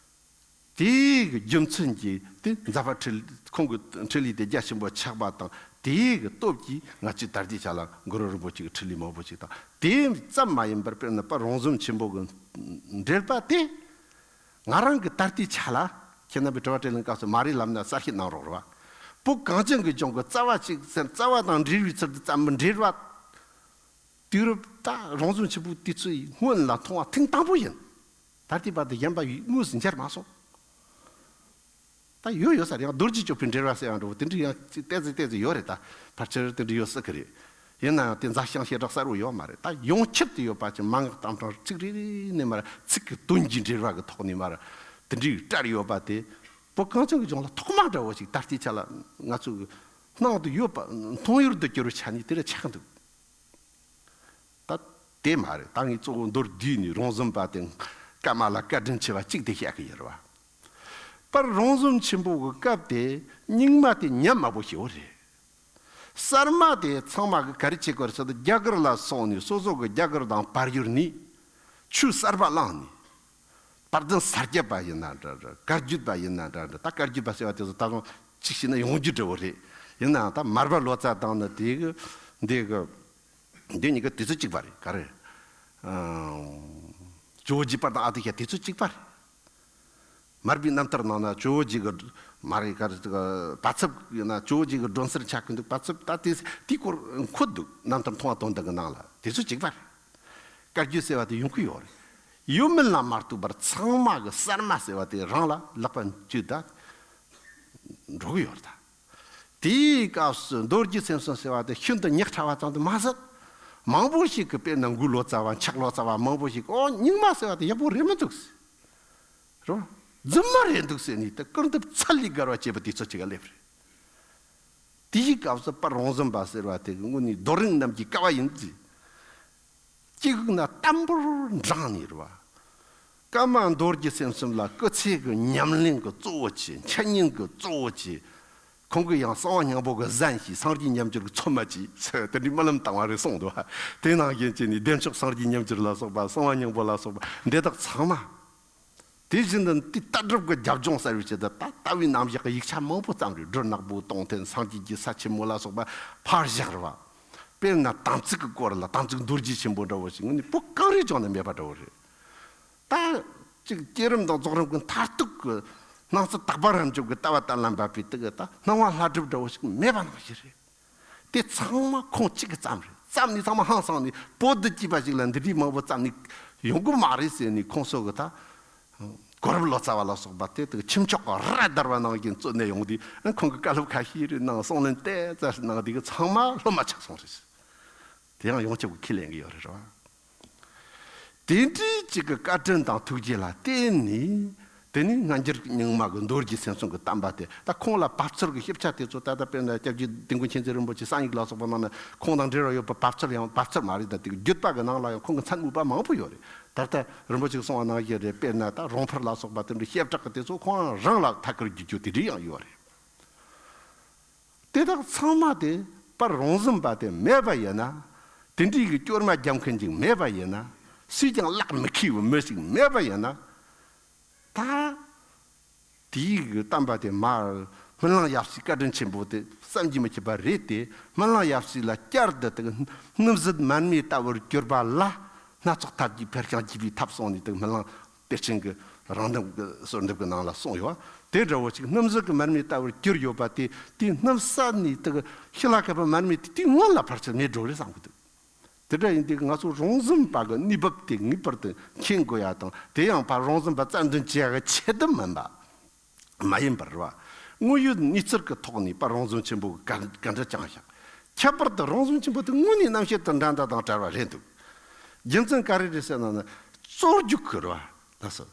དེ་གི་རྒྱུ་མཚན་གྱིས་དེ་ཛ་དཔལ་འཕྲིན་ཁོང་གི་འཕྲིན་ལས་དེ་རྒྱ་ཆེན་པོ་ཆགས་པ་དང་། དེ་གི་སྟོབས་ཀྱིས་ང་ཚོའི་ད་ལྟའི་ཆ་ལ་གུ་རུ་རིན་པོ་ཆེ་གི་འཕྲིན་ལས་མང་པོ་ཞིག་དང་། དེ་ཙམ་མ་ཡིན་པར་དཔེར་ན་དཔལ་རོང་ཟོམ་ཆེན་པོ་གི་འགྲེལ་པ་དེ། ང་རང་གི་ད་ལྟའི་ཆ་ལ་ཁྱེད་རྣམ་པས་དྲི་བ་དྲིས་ལན་སྐབས་སུ་མ་རེད་ལབ་ན་གསལ་བཤད་གནང་རོགས་རེད་བ། བོད་གངས་ཅན་གྱི་ལྗོངས་ཀྱི་རྩ་བ་གཅིག་ཟེར། རྩ་བ་དང་འབྲེལ་བའི་ཚུལ་དུ་བརྩམས་པའི་འགྲེལ་པ། དུས་རབས་ད་རོང་ཟོམ་ཆེན་པོ་དུས་ཚོད་སྔོན་ལ་མཐོང་བ་ཐེངས་དང་པོ་ཡིན། ད་ལྟའི་བར་དུ་གཞན་པ་དངོས་སུ་མཇལ་མ་སོང་། ད་ཡོད་ཡོད་ས་རེད། ཡང་རྡོ་རྗེ་གཅོད་པའི་འགྲེལ་པ་ཟེར་ཡང་འགྲོ་དེ་འདྲ་ཡང་ཏོག་ཙམ་ཏོག་ཙམ་ཡོད་རེད། ད་ཕལ་ཆེར་དེ་འདྲ་ཡོད་སྲིད་ཀྱི་རེད། ཡིན་ན་ཡང་དེ་མཛའ་བཤང་བྱེ་བྲག་གསལ་པོ་ཡོད་མ་རེད། ད་ཡོངས་ཁྱབ་ཏུ་ཡོད་པ་ཅིག་མན་ངག་རྟ་ཕྲེང་ཚིག་རེ་རེ་ནས་མར་ཚིག་གི་དོན་གྱི་འགྲེལ་པ་གི་ཐོག་ནས་མར་དེ་འདྲའི་བཀྲལ་ཡོད་པ་དེ། བོད་གངས་ཅན་གྱི་ལྗོངས་ལ་ཐོག་མ་འདྲ་བོ་ཞིག་ད་ལྟའི་ཆ་ལ་ང་ཚོ་གི་སྣང་དུ་ཡོད་པ། མཐོང་ཡུལ་དུ་གྱུར་བའི་ཆ་ནས་དེ་རུ་ཆགས་འདུག། ད་དེ་མ་རེད། ད་ངས་གཙོ་བོ་མདོར་བསྡུས་ནས་རོང་ཟོམ་པ་དེ་ཀརྨ་ལ་བཀའ་དྲིན་ཆེ་བ་གཅིག་དེ་བཤད་གི་ཡོད་རེད་བ། པར་རོང་ཟོམ་ཆེན་པོ་གི་སྐབས་དེ་རྙིང་མ་དེ་ཉམས་དམའ་པོ་ཞིག་ཡོད་རེད། གསར་མ་དེ་ཚང་མ་གི་ག་རེ་བྱེད་དགོས་རེད་ཟེར་ན། རྒྱ་གར་ལ་སོང་ནས་སོ་སོ་གི་རྒྱ་གར་དང་བར་ཡུལ་ནས་ཆོས་གསར་པ་བླངས་ནས། དཔལ་ལྡན་ས་སྐྱ་པ་ཡིན་ན་འདྲ་འདྲ། བཀའ་བརྒྱུད་པ་ཡིན་ན་འདྲ་འདྲ། ད་བཀའ་བརྒྱུད་པ་ཟེར་བ་དེ་ཚོ་ད་དུང་གཅིག་བྱས་ན་ཡོངས་རྒྱུ་འདྲ་བོ་རེད། ཡིན་ནའང་ད་མར་པ་ལོ་ཙཱ་དང་་ནི་དེ་གི་འདི་གི་འདི་གཉིས་ཀ་དུས་ཚོད་གཅིག་པ་རེད། ག་རེ། ཨང་། ཇོ་བོ་རྗེ་དཔལ་ལྡན་ཨ་ཏི་ཤ་དུས་ཚོད་གཅིག་པ་རེད། མར་པའི་རྣམ་ཐར་ནང་ན་ཇོ་བོ་རྗེ་གི་མ་རེད། ག་རེ་བར་ཚབ་ཡིན་ན་ཇོ་བོ་རྗེ་གི་སྒྲོན་གསལ་ཆགས་ཀྱི་འདུག། བར་ཚབ་ད་དེ་དེའི་སྐོར་འཁོད་འདུག། རྣམ་ཐར་མཐོང་བ་དོན་ལྡན་གྱི་ནང་ལ་དུས་ཚོད་གཅིག་པ་རེད། བཀའ་བརྒྱུད་ཟེར་བ་དེ་ཡོང་གི་ཡོད་རེད། ཡོད་མིན་ལ་མ་ལྟོས་པར་ཚང་མ་གི་གསར་མ་ཟེར་བ་དེ་རང་ལ་ལག་པ་འཇུ་ད་འགྲོ་གི་ཡོད་རེད་ད། དེའི་སྐབས་སུ་མདོ་སྒྱུ་སེམས་གསུམ་ཟེར་བ་དེ་ཤིན་ཏུ་ཉག་ཕྲ་བ་ཙམ་དུ་མ་ཟད། མང་པོ་ཞིག་གིས་དཔེར་ན་མགོ་ལོ་ཙཱ་བ་འཁྱག་ལོ་ཙཱ་བ་མང་པོ་ཞིག་གིས་ཨོ་རྙིང་མ་ཟེར་བ་དེ་ཡག་པོ་རེད་མི་འདུག་ཟེར། རོ། རྫུན་མ་རེད་འདུག་ཟེར་ནས་ད་སྐུར་འདེབས་ཚད་ལས་བརྒལ་བ་བྱས་པ་དེ་ཚོ་ཅིག་ག་སླེབས་རེད། དེའི་སྐབས་སུ་པར་རོང་ཟོམ་པ་ཟེར་བ་དེ་གི་དངོས་གནས་རྡོ་རིང་རྣམས་ཀྱི་ཀ་བ་ཡིན་ཟེར། སྐྱེ་དགུའི་ནང་དམ་པོར་འབྲངས་ནས་རེད་བ། ཀརྨ་མདོ་སྒྱུ་སེམས་གསུམ་ལ་སྐུ་ཚེ་གི་ཉམས་ལེན་གི་གཙོ་བོ་བྱས། འཆད་ཉན་གི་གཙོ་བོ་བྱས། ཁོང་གིས་ཡང་གསང་བ་སྙིང་པོ་གི་ཟན་བྱས། སངས་རྒྱས་ཉམས་འགྱུར་གི་ཚོད་མ་བྱས། དེ་འདྲའི་རྨི་ལམ་བཏང་བ་རེད་གསུངས་འདུག། དེ་ནང་བཞིན་བྱས་ནས་བདེ་མཆོག་སངས་རྒྱས་ཉམས་འགྱུར་ལ་སོགས་པ། གསང་བ་སྙིང་པོ་ལ་སོགས་པ་འདི་དག་ཚང་མ། དེ་བཞིན་དུ་དེ་ལྟ་གྲུབ་ཀྱི་རྒྱབ་ལྗོངས་གསར་བའི་ཆེད་དུ་ད་ལྟ་བའི་རྣམ་གཞག་གི་ཡིག་ཆ་མང་པོ་བརྩམས་རེད། སྦྲུལ་ནག་པོའི་སྟོང་ཐུན། སངས་རྒྱས་ཀྱི་ས་ཆེན་མོ་ལ་སོགས་པ་ཕར་བཞག་རེད་བ། དཔེར་ན་དམ་ཚིག་གི་སྐོར་ལ་དམ་ཚིག་རྡོ་རྗེ་ཆེན་པོ་འདྲ་བོ་ཞིག་ངོས་ནས་བོད་གངས་རིའི་ལྗོངས་ན་མེད་པ་འདྲ་བོ་རེད། ད་ཅིག་བསྐྱེད་རིམ་དང་རྫོགས་རིམ་གྱི་མཐར་ཐུག་གི་སྣང་སྲིད་དག་པ་རབ་འབྱམས་ཀྱི་ལྟ་བ་གཏན་ལ་འབེབས་པའི་དེ་གི་ད་སྣང་བ་ལྷ་སྒྲུབ་འདྲ་བོ་ཞིག་མེད་པ་ནང་བཞིན་རེད། དེ་ཚང་མ་ཁོང་གཅིག་གིས་བརྩམས་རེད། བརྩམས་ནས་ཚང་མ་ཧང་སངས་ནས། བོད་དུ་སྐྱེས་པ་ཞིག་ལ་འདི་འདྲའི་མང་པོ་བརྩམས་ནས་ཡོང་གི་མ་རེད་ཟེར་ནས། ཁོང་ཚོ་གི་ད་ གོ་རབ་ལོ་ཙཱ་བ་ལ་སོགས་པ་དེ་དག་ཁྱུ་མཆོག་གི་ར་བརྡར་བ་ནང་བཞིན་བཙོན་ནས་ཡོང་དུས་ཁོང་གི་བཀའ་སློབ་ཁ་ཤས་རེ་གནང་། གསུང་ལན་ཏོག་ཙམ་གནང་དུས་ཚང་མ་སློབ་མ་ཆགས་སོང་རེད། དེ་ཡང་ཡོངས་ཁྱབ་ཀྱི་ཁས་ལེན་གྱི་ཡོད་རེད་བ། དེ་འདྲའི་ཅིག་གི་བཀའ་དྲིན་དང་ཐུགས་རྗེ་ལ་བརྟེན་ནས། དེ་ནས་སྔ་འགྱུར་རྙིང་མ་གི་མདོ་སྒྱུ་སེམས་གསུམ་གྱི་བསྟན་པ་དེ། ད་ཁོང་ལ་བབ་ཚུལ་གྱི་ཞིབ་ཆ་དེ་ཚོ་ད་ལྟ་དཔེར་ན་སྐྱབས་རྗེ་དིལ་མགོ་མཁྱེན་བརྩེ་རིན་པོ་ཆེ་གསང་ཡིག་ལ་སོགས་པ་ནང་ན་ཁོང་དང་འབྲེལ་བ་ཡོད་པའི་བབ་ཚུལ་ཡང་བབ་ཚུལ་མ་རེད། ད་དེ་གི་བརྒྱུད་པ་གི་ནང་ལ་ཡང་ཁོང་གི་མཚན་དམོད་པ་མང་པོ་ཡོད་རེད། ད་ལྟ་རིན་པོ་ཆེས་གསུངས་པ་ནང་བཞིན་རེད། དཔེར་ན་ད་རོང་ཕུར་ལ་སོགས་པ་དེ་འདྲའི་བཤད་གྲགས་ཀྱི་དེ་ཚོ་ཁོང་རང་ལ་ཐད་ཀར་བརྒྱུད་རྒྱུ་དེ་འདྲ་ཡང་ཡོད་རེད། དེ་དག་ཚང་མ་དེ་པར་རོང་ཟོམ་པ་དེ་མེད་པ་ཡིན་ན། དེ་འདྲའི་གི་སྐྱོར་མ་རྒྱབ་མཁན་ཅིག་མེད་པ་ཡིན་ན། སུས་ཀྱང་གླགས་མི་ཁེལ་བའི་མི་ཞིག་མེད་པ་ཡིན་ན། ད་དེའི་གི་བསྟན་པ་དེ་མར་སྨོན་ལམ་ཡབ་སྲས་བཀའ་དྲིན་ཆེན་པོ་དེ་བསམ་གྱིས་མི་ཁྱབ་པ་རེད་དེ། སྨོན་ལམ་ཡབ་སྲས་ལ་བསྐྱར་དུ་དེ་སྣུམ་ཟད་མར་མེ་ལྟ་བུར་གྱུར་པ་ལ། སྣ་ཚོགས་ཐབས་ཀྱིས་འཕེལ་ཞིང་རྒྱས་པའི་ཐབས་གསུངས་ནས། དེ་སྨོན་ལམ་གཏེར་ཆེན་གྱི་རང་གདམས་ཀྱི་གསོལ་འདེབས་ཀྱི་ནང་ལ་གསུངས་ཡོད། དེ་འདྲ་བོ་ཅིག་སྣུམ་ཟད་ཀྱི་མར་མེ་ལྟ་བུར་གྱུར་ཡོད་པ་དེ། དེ་སྣུམ་ཟད་ནས་དེ་གི་ཤི་ལ་ཁད་པའི་མར་མེ་དེ་དེའི་སྔོན་ལ་ཕར་ཚུར་མེད་འགྲོ་རེད་བསམ་གི་འདུག། དེ་འདྲ་ཡིན་དུས་ང་ཚོ་རོང་ཟོམ་པ་གི་གནས་བབ་དེ་ངེས་པར་དུ་མཁྱེན་དགོས་ཡ་དང་། དེ་ཡང་པར་རོང་ཟོམ་པ་རྩ་འདོན་བྱེད་ཡ་གི་ཆེད་དུ་མིན་པ། མ་ཡིན་པར་བ། དངོས་ཡོད་གནས་ཚུལ་གྱི་ཐོག་ནས་པར་རོང་ཟོམ་ཆེན་པོ་གི་བཀའ་བཀའ་འདྲི་བསྐྱངས་ཤག། ཁྱད་པར་དུ་རོང་ཟོམ་ཆེན་པོ་དེ་དངོས་གནས་རྣམ་བཤད་དང་འགྲན་ཟླ་དང་བྲལ་བ་རེད་འདུག། རྒྱུ་མཚན་ག་རེ་རེད་ཟེར་ན་ནི། རྩོད་རྒྱུགས་ཀྱི་རེད་བ། ལགས་སོ།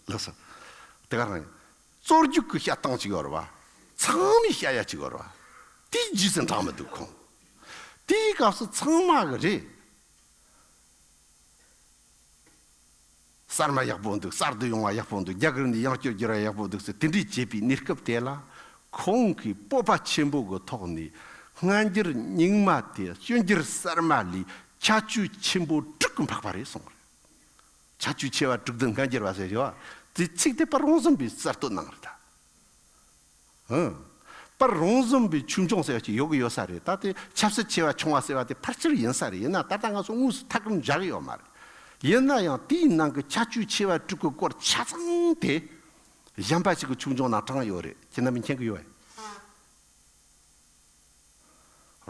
ལགས་སོ། དེ་ག་རང་ཡིན། རྩོད་རྒྱུགས་ཀྱི་བཤད་སྟངས་ཅིག་ཡོད་རེད་བ། ཚང་མས་བཤད་ཡ་ཅིག་ཡོད་རེད་བ། དེའི་རྗེས་སུ་འབྲང་མི་འདུག་ཁོང་། དེའི་སྐབས་སུ་ཚང་མ་གི་རེད། གསར་མ་ཡག་པོ་འདུག། གསར་དུ་ཡོང་བ་ཡག་པོ་འདུག། རྒྱ་གར་ནས་ཡང་བསྐྱར་བསྒྱུར་བ་ཡག་པོ་འདུག་ཟེར། དེ་འདྲའི་བྱེད་པའི་གནས་སྐབས་དེ་ལ། ཁོང་གིས་སྤོབས་པ་ཆེན་པོ་གི་ཐོག་ནས། སྔ་འགྱུར་རྙིང་མ་དེ་སྤྱི་འགྱུར་གསར་མ་ལས་ཁྱད་ཆོས་ཆེན་པོ་དྲུག་གིས་འཕགས་པ་རེད་གསུངས་རེད། ཁྱད་ཆོས་ཆེ་བ་དྲུག་ལྡན་སྔ་འགྱུར་བ་ཟེར་ཡོད། དེ་ཚིག་དེ་པར་རོང་ཟོམ་པས་གསར་གཏོད་གནང་རེད་ད། ཧུམ། པར་རོང་ཟོམ་པའི་ཆོས་འབྱུང་ཟེར་བ་ཅིག་ཡོད་གི་ཡོད་ས་རེད། ད་དེ་ཆབ་སྲིད་ཆེ་བ་ཆུང་བ་ཟེར་བ་དེ་ཕལ་ཆེར་ཡིན་ས་རེད། ཡིན་ན་ད་ལྟ་ང་ཚོ་དངོས་སུ་ཐད་ཀར་མཇལ་གི་ཡོད་མ་རེད། ཡིན་ན་ཡང་དེའི་ནང་གི་ཁྱད་ཆོས་ཆེ་བ་དྲུག་གི་སྐོར་ཆ་ཚང་དེ་གཞན་པ་ཞིག་གི་ཆོས་འབྱུང་ནང་དྲངས་ཡོད་རེད། ཁྱེད་རྣམ་པས་མཁྱེན་གི་ཡོད་ཨེ།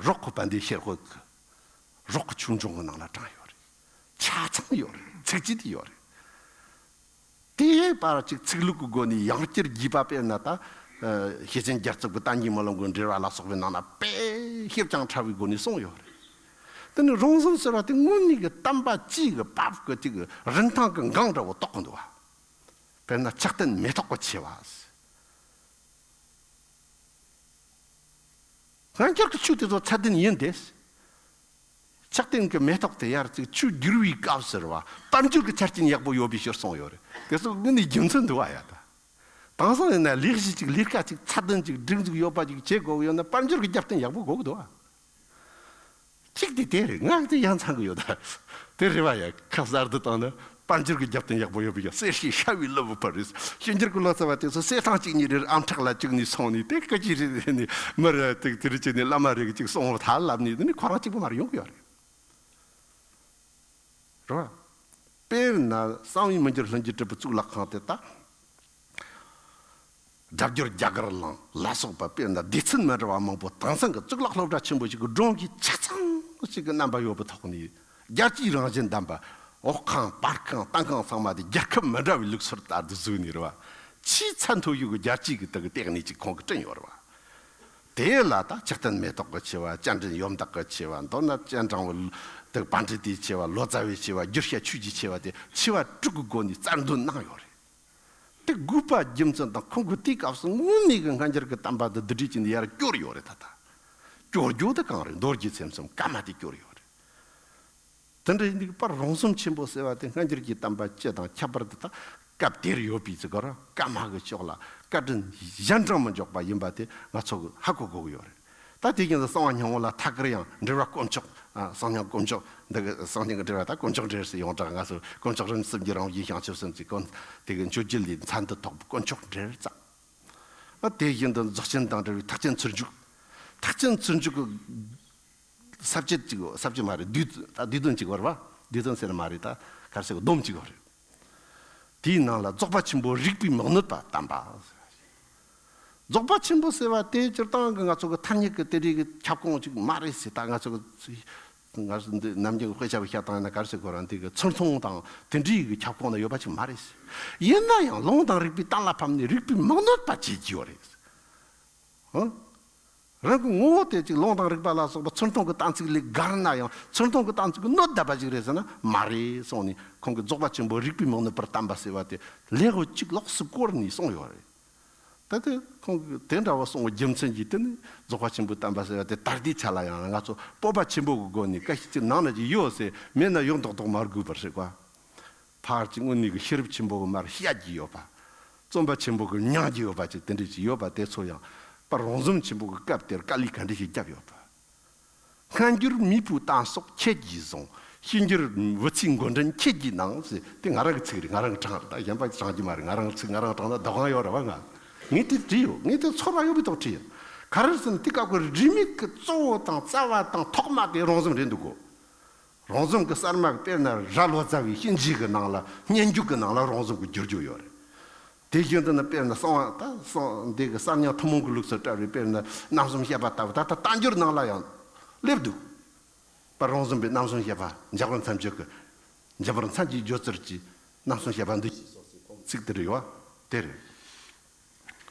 རོགས་ཀྱི་བན་དེ་ཤེར་ཧོད་ཀྱི་རོགས་ཀྱི་ཆོས་འབྱུང་གི་ནང་ལ་དྲངས་ཡོད་རེད། ཆ་ཚང་ཡོད་རེད། ཚིག་གཅིག་དེ་ཡོད་རེད། དེའི་བར་ཅིག་ཚིག་ལྷུག་གི་སྒོ་ནས་ཡང་བསྐྱར་རྒྱས་པ་སྤེལ་ན་ད། ཨ། ཤེས་ཅན་རྒྱལ་ཚབ་ཀྱི་བསྟན་རྒྱས་རྨི་ལམ་གྱི་འགྲེལ་བ་ལ་སོགས་པའི་ནང་ན་དཔེ་ཞིབ་ཅིང་ཕྲ་བའི་སྒོ་ནས་གསུངས་ཡོད་རེད། དེ་ནི་རོང་ཟོམ་ཟེར་བ་དེ་དངོས་གནས་ཀྱི་བསྟན་པ་སྤྱི་གི་བབ་ཀྱི་ཅིག་རིན་ཐང་གི་འགངས་འདྲ་བོ་རྟོགས་གི་འདུག་བ། དཔེར་ན་ཕྱག་རྟེན་མེ་ཏོག་གི་ཆེ་བ། སྔ་འགྱུར་གྱི་ཆོས་དེ་ཚོ་ཚད་ལྡན་ཡིན་ཏེ། ཕྱག་རྟེན་གྱི་མེ་ཏོག་དེ་ཡར་ཅིག་ཆོས་བསྒྱུར་བའི་སྐབས་སུ་རེད་བ། དཔལ་འབྱོར་གྱི་ཆ་རྐྱེན་ཡག་པོ་ཡོད་པའི་ཕྱིར་གསུངས་ཡོད་རེད། དེ་ཚོ་དངོས་གནས་རྒྱུ་མཚན་འདུག་བ་ཡ་ད། དེང་སང་ཡིན་ན་ལས་གཞི་ཅིག་ལས་ཀ་ཅིག་ཚད་ལྡན་ཅིག་སྒྲིག་འཛུགས་ཡོད་པ་ཅིག་བྱེད་དགོས་ཀྱི་ཡོད་ན་དཔལ་འབྱོར་གྱི་རྒྱབ་རྟེན་ཡག་པོ་དགོས་ཀྱི་འདུག་བ། གཅིག་དེ་དེ་རེད། ང་དེ་ཡང་ཚང་གི་ཡོད་ད། དེ་རེད་བ་ཡ། ཁ་གསར་དུ་བཏང་ན་དཔལ་འབྱོར་གྱི་རྒྱབ་རྟེན་ཡག་པོ་ཡོད་པ་ཡ། གསེར་ཞིང་ཤ་བའི་གླུ་བུ་ཕར་རེད། ཕྱི་འགྱུར་གྱི་ལོ་ཙཱ་བ་དེ་ཚོ་གསེར་ཐང་གཅིག་གཉིས་རེར་ཨམ་ཕྲག་ལ་བཅུག་ནས་སོང་ནས་དེ་སྐད་ཅིག་རེ་རེ་ནས་མི་རེ་དེ་དེ་རེ་བྱས་ནས་བླ་མ་རེ་གི་ཅིག་གསུང་བ་ད་ལབ་ནས་དེ་ནི་ཁོ་རང་གཅིག་པུ་མར་ཡོང་གི་ཡོད་རེད། རེད་བ། དཔེར་ན་གསང་བའི་མི་འགྱུར་ལྷུན་གྱིས་གྲུབ་པའི་གཙུག་ལག་ཁང་དེ་ད། སྒྲ་བསྒྱུར་རྒྱ་གར་གླིང་ལ་སོགས་པ་དཔེར་ན་སྡེ་ཚན་མི་འདྲ་བ་མང་པོ་དེང་སང་གི་གཙུག་ལག་སློབ་གྲྭ་ཆེན་པོ་ཞིག་གི་སྒྲོམ་གྱི་ཆ་ཚང་ཞིག་གི་རྣམ་པ་ཡོད་པའི་ཐོག་ནས། རྒྱལ་སྤྱིའི་རང་བཞིན་ལྡན་པ། འོག་ཁང་། བར་ཁང་། སྟེང་ཁང་ཚང་མ་དེ་རྒྱལ་ཁབ་མི་འདྲ་བའི་ལུགས་སྲོལ་ལྟར་དུ་བཟོས་ནས་རེད་བ། ཆེས་ཚད་མཐོ་ཤོས་ཀྱི་རྒྱལ་སྤྱིའི་གི་དག་གི་སྟེགས་ནས་ཅིག་ཁོང་གིས་བསྐྲུན་ཡོད་རེད་བ། དེ་ལ་ད་ཕྱག་རྟེན་མེ་ཏོག་གི་ཆེ་བ། སྤྱན་འདྲེན་ཡོན་བདག་གི་ཆེ་བ། མདོར་ན་སྤྱན་དྲངས་པའི་དག་པཎྜི་ཏའི་ཆེ་བ། ལོ་ཙཱ་བའི་ཆེ་བ། བསྒྱུར་བྱ་ཆོས་ཀྱི་ཆེ་བ། དེ་ཆེ་བ་དྲུག་གི་སྒོ་ནས་རྩ་འདོན་གནང་ཡོད་རེད། དེ་དགོས་པ་རྒྱུ་མཚན་དང་ཁོང་གིས་དེའི་སྐབས་སུ་དངོས་གནས་ཀྱི་སྔ་འགྱུར་གྱི་བསྟན་པ་འདི་བསྡུ་སྒྲིག་བྱས་ནས་ཡར་བསྐྱོར་ཡོད་རེད། ད་ལྟ་བསྐྱོར་རྒྱུ་དེ་གང་རེད། མདོ་སྒྱུ་སེམས་གསུམ་བཀའ་མ་དེ་བསྐྱོར་ཡོད་རེད། དེ་འདྲ་ཡིན་དུས་པར་རོང་ཟོམ་ཆེན་པོ་ཟེར་བ་དེ་སྔ་འགྱུར་གྱི་བསྟན་པ་སྤྱི་དང་ཁྱད་པར་དུ་ད་སྐབས་དེར་ཡོད་པའི་ཚིག་གོ་ར་བཀའ་མ་གི་ཕྱོགས་ལ་བཀའ་དྲིན་གཞན་དྲིང་མི་འཇོག་པ་ཡིན་པ་དེ་ང་ཚོ་གིས་ཧ་གོ་དགོས་ཀྱི་ཡོད་རེད། ད་དེ་བཞིན་དུ་གསང་བ་སྙིང་པོ་ལ་ཐད་ཀར་ཡང་འགྲེལ་པ་དཀོན་མཆོག་ཨ། གསང་སྙིང་དཀོན་མཆོག་འདི་གི་གསང་སྙིང་གི་འགྲེལ་པ་ད་དཀོན་མཆོག་འགྲེལ་ཟེར་ཡོངས་གྲགས། ང་ཚོ་དཀོན་མཆོག་རིན་པོ་ཆེ་སངས་རྒྱས་རང་བཞིན་བྱང་ཆུབ་སེམས་ཀྱི་སྐོར་དེ་གི་མཆོད་བརྗོད་ལས་མཚན་དུ་ཐོགས་པའི་དཀོན་མཆོག་འགྲེལ་ཙམ། ཨ། དེ་བཞིན་དུ་རྫོགས་ཆེན་དང་འབྲེལ་བའི་ཐེག་ཆེན་ཚུལ་འཇུག། ཐེག་ཆེན་ཚུལ་འཇུག་གི་ས་བཅད་ཅིག། ས་བཅད་མ་རེད། བསྡུས། ད་བསྡུས་དོན་གཅིག་པ་རེད་པ། བསྡུས་དོན་ཟེར་ན་མ་རེད། ད་ག་རེ་ཟེར་གི། སྡོམ་གཅིག་པ་རེད། དེའི་ནང་ལ་རྫོགས་པ་ཆེན་པོ་རིགས་པས་མི་གནོད་པ་བསྟན་པ། རྫོགས་པ་ཆེན་པོ་ཟེར་བ་དེ་སྤྱིར་བཏང་གི་ང་ཚོ་གི་ཐ་སྙད་ཀྱི་དེ་རིགས་ཀྱི་ཁྱབ་ཁོངས་ཅིག་མ་རེད་ཟེར། ད་ང་ཚོ་གི་ ང་ཚོ་འདི་ནམ་རྒྱུན་དཔེ་ཆ་བཤད་སྟངས་ཡིན་ན་ག་རེ་ཟེར་དགོས་རེད། འདི་གི་ཚུར་མཐོང་དང་དེ་འདྲའི་གི་ཁྱབ་ཁོངས་ན་ཡོད་པ་ཅིག་མ་རེད། ཡིན་ན་ཡང་ལུང་དང་རིགས་པའི་གཏན་ལ་ཕབ་ནས་རིགས་པའི་མི་གནོད་པ་བྱེད་ཀྱི་ཡོད་རེད། ཧང་། རང་གི་ངོ་བོ་དེ་ཅིག་ལུང་དང་རིགས་པ་ལ་སོགས་པ་ཚུར་མཐོང་གི་གཏན་ཚིགས་ལས་བརྒལ་ན་ཡང་ཚུར་མཐོང་གི་གཏན་ཚིགས་ཀྱིས་གནོད་བསྡད་པ་ཅིག་རེད་ཟེར་ན་མ་རེད་གསུངས་ནས། ཁོང་གིས་རྫོགས་པ་ཆེན་པོ་རིགས་པའི་མི་གནོད་པར་བསྟན་པ་ཟེར་བ་དེ་ལེའུ་གཅིག་ལོགས་སུ་བསྐོར་ནས་གསུངས་ཡོད་རེད། ད་དེ་ཁོང་གིས་དེ་འདྲ་བ་གསུངས་པའི་རྒྱུ་མཚན་གྱིས་དེ་ནི་རྫོགས་པ་ཆེན་པོའི་བསྟན་པ་ཟེར་བ་དེ་ད་ལྟའི་ཆ་ལ་ཡང་ང་ཚོ་སྤོབས་པ་ཆེན་པོ་གི་སྒོ་ནས་བཀའ་ཤིག་ཅིག་ནང་ན་ཅིག་ཡོད་ཟེར་མེད་ན་ཡོད་མདོག་མདོག་མ་དགོས་པར་ཟེར་བ། ཕར་ཅིག་དངོས་གནས་ཀྱི་ཤེས་རབ་ཆེན་པོ་གི་མར་བཤད་ཀྱི་ཡོད་པ། རྩོམ་པ་ཆེན་པོ་གི་མྱང་གི་ཡོད་པ་ཅིག་དེ་འདྲ་ཅིག་ཡོད་པ་དེ་ཚོ་ཡང་པར་རོང་ཟོམ་ཆེན་པོ་གི་སྐབས་དེར་དཀའ་ལས་ག་འདྲ་ཞིག་བརྒྱབ་ཡོད་པ། སྔ་འགྱུར་མེས་པོའི་གཏམ་སོགས་ཁྱེད་ཀྱིས་བཟུང་། ཕྱི་འགྱུར་བུ་ཚའི་མགོ་འདྲེན་ཁྱེད་ཀྱིས་གནང་ཟེར། དེ་ང་རང་གི་ཚིག་རེད། ང་རང་གིས་དྲངས་རེད། ད་གཞན་པ་དྲངས་ཀྱི་མ་རེད། ང་རང་གི་ཚིག་ང་རང་དྲངས་ན་བདག་དབང་ཡོད་རེད་བ། ང་ངས་དེ་བྲིས་ཡོད། ངས་དེ་ཚོར་བ་ཡོད་པའི་ཐོག་བྲིས་ཡོད། ག་རེ་ཟེར་ན་དེ་སྐབས་ཀྱི་རིས་མེད་ཀྱི་གཙོ་བོ་དང་རྩ་བ་དང་ཐོག་མ་དེ་རོང་ཟོམ་རེད་འདུག་གོ། རོང་ཟོམ་གྱི་གསར་མ་གི་དཔེར་ན་རྭ་ལོ་ཙཱ་བའི་གཤིན་རྗེ་གི་ནང་ལ་སྙན་བརྒྱུད་ཀྱི་ནང་ལ་རོང་ཟོམ་གྱི་བསྒྱུར་རྒྱུ་ཡོད་རེད། དེ་བཞིན་དུ་ནི་དཔེར་ན་གསང་བ་ད་གསང་འདི་གི་གསར་རྙིང་ཐུན་མོང་གི་ལུགས་སུ་བཀྲལ་བའི་དཔེར་ན་རྣམ་གསུམ་བཤད་པ་ལྟ་བུ་ད་ལྟ་བསྟན་འགྱུར་ནང་ལ་ཡང་སླེབས་འདུག། པ་རོང་ཟོམ་པའི་རྣམ་གསུམ་བཤད་པ་འཇམ་དཔལ་མཚན་བརྗོད་ཀྱི་འཇམ་དཔལ་མཚན་གྱི་བརྗོད་ཚུལ་གྱི་རྣམ་གསུམ་བཤད་པ་འདི་ཞེས་སོགས་སུ་ཁོང་ཚིག་དེ་རེད་བ། དེ་རེད།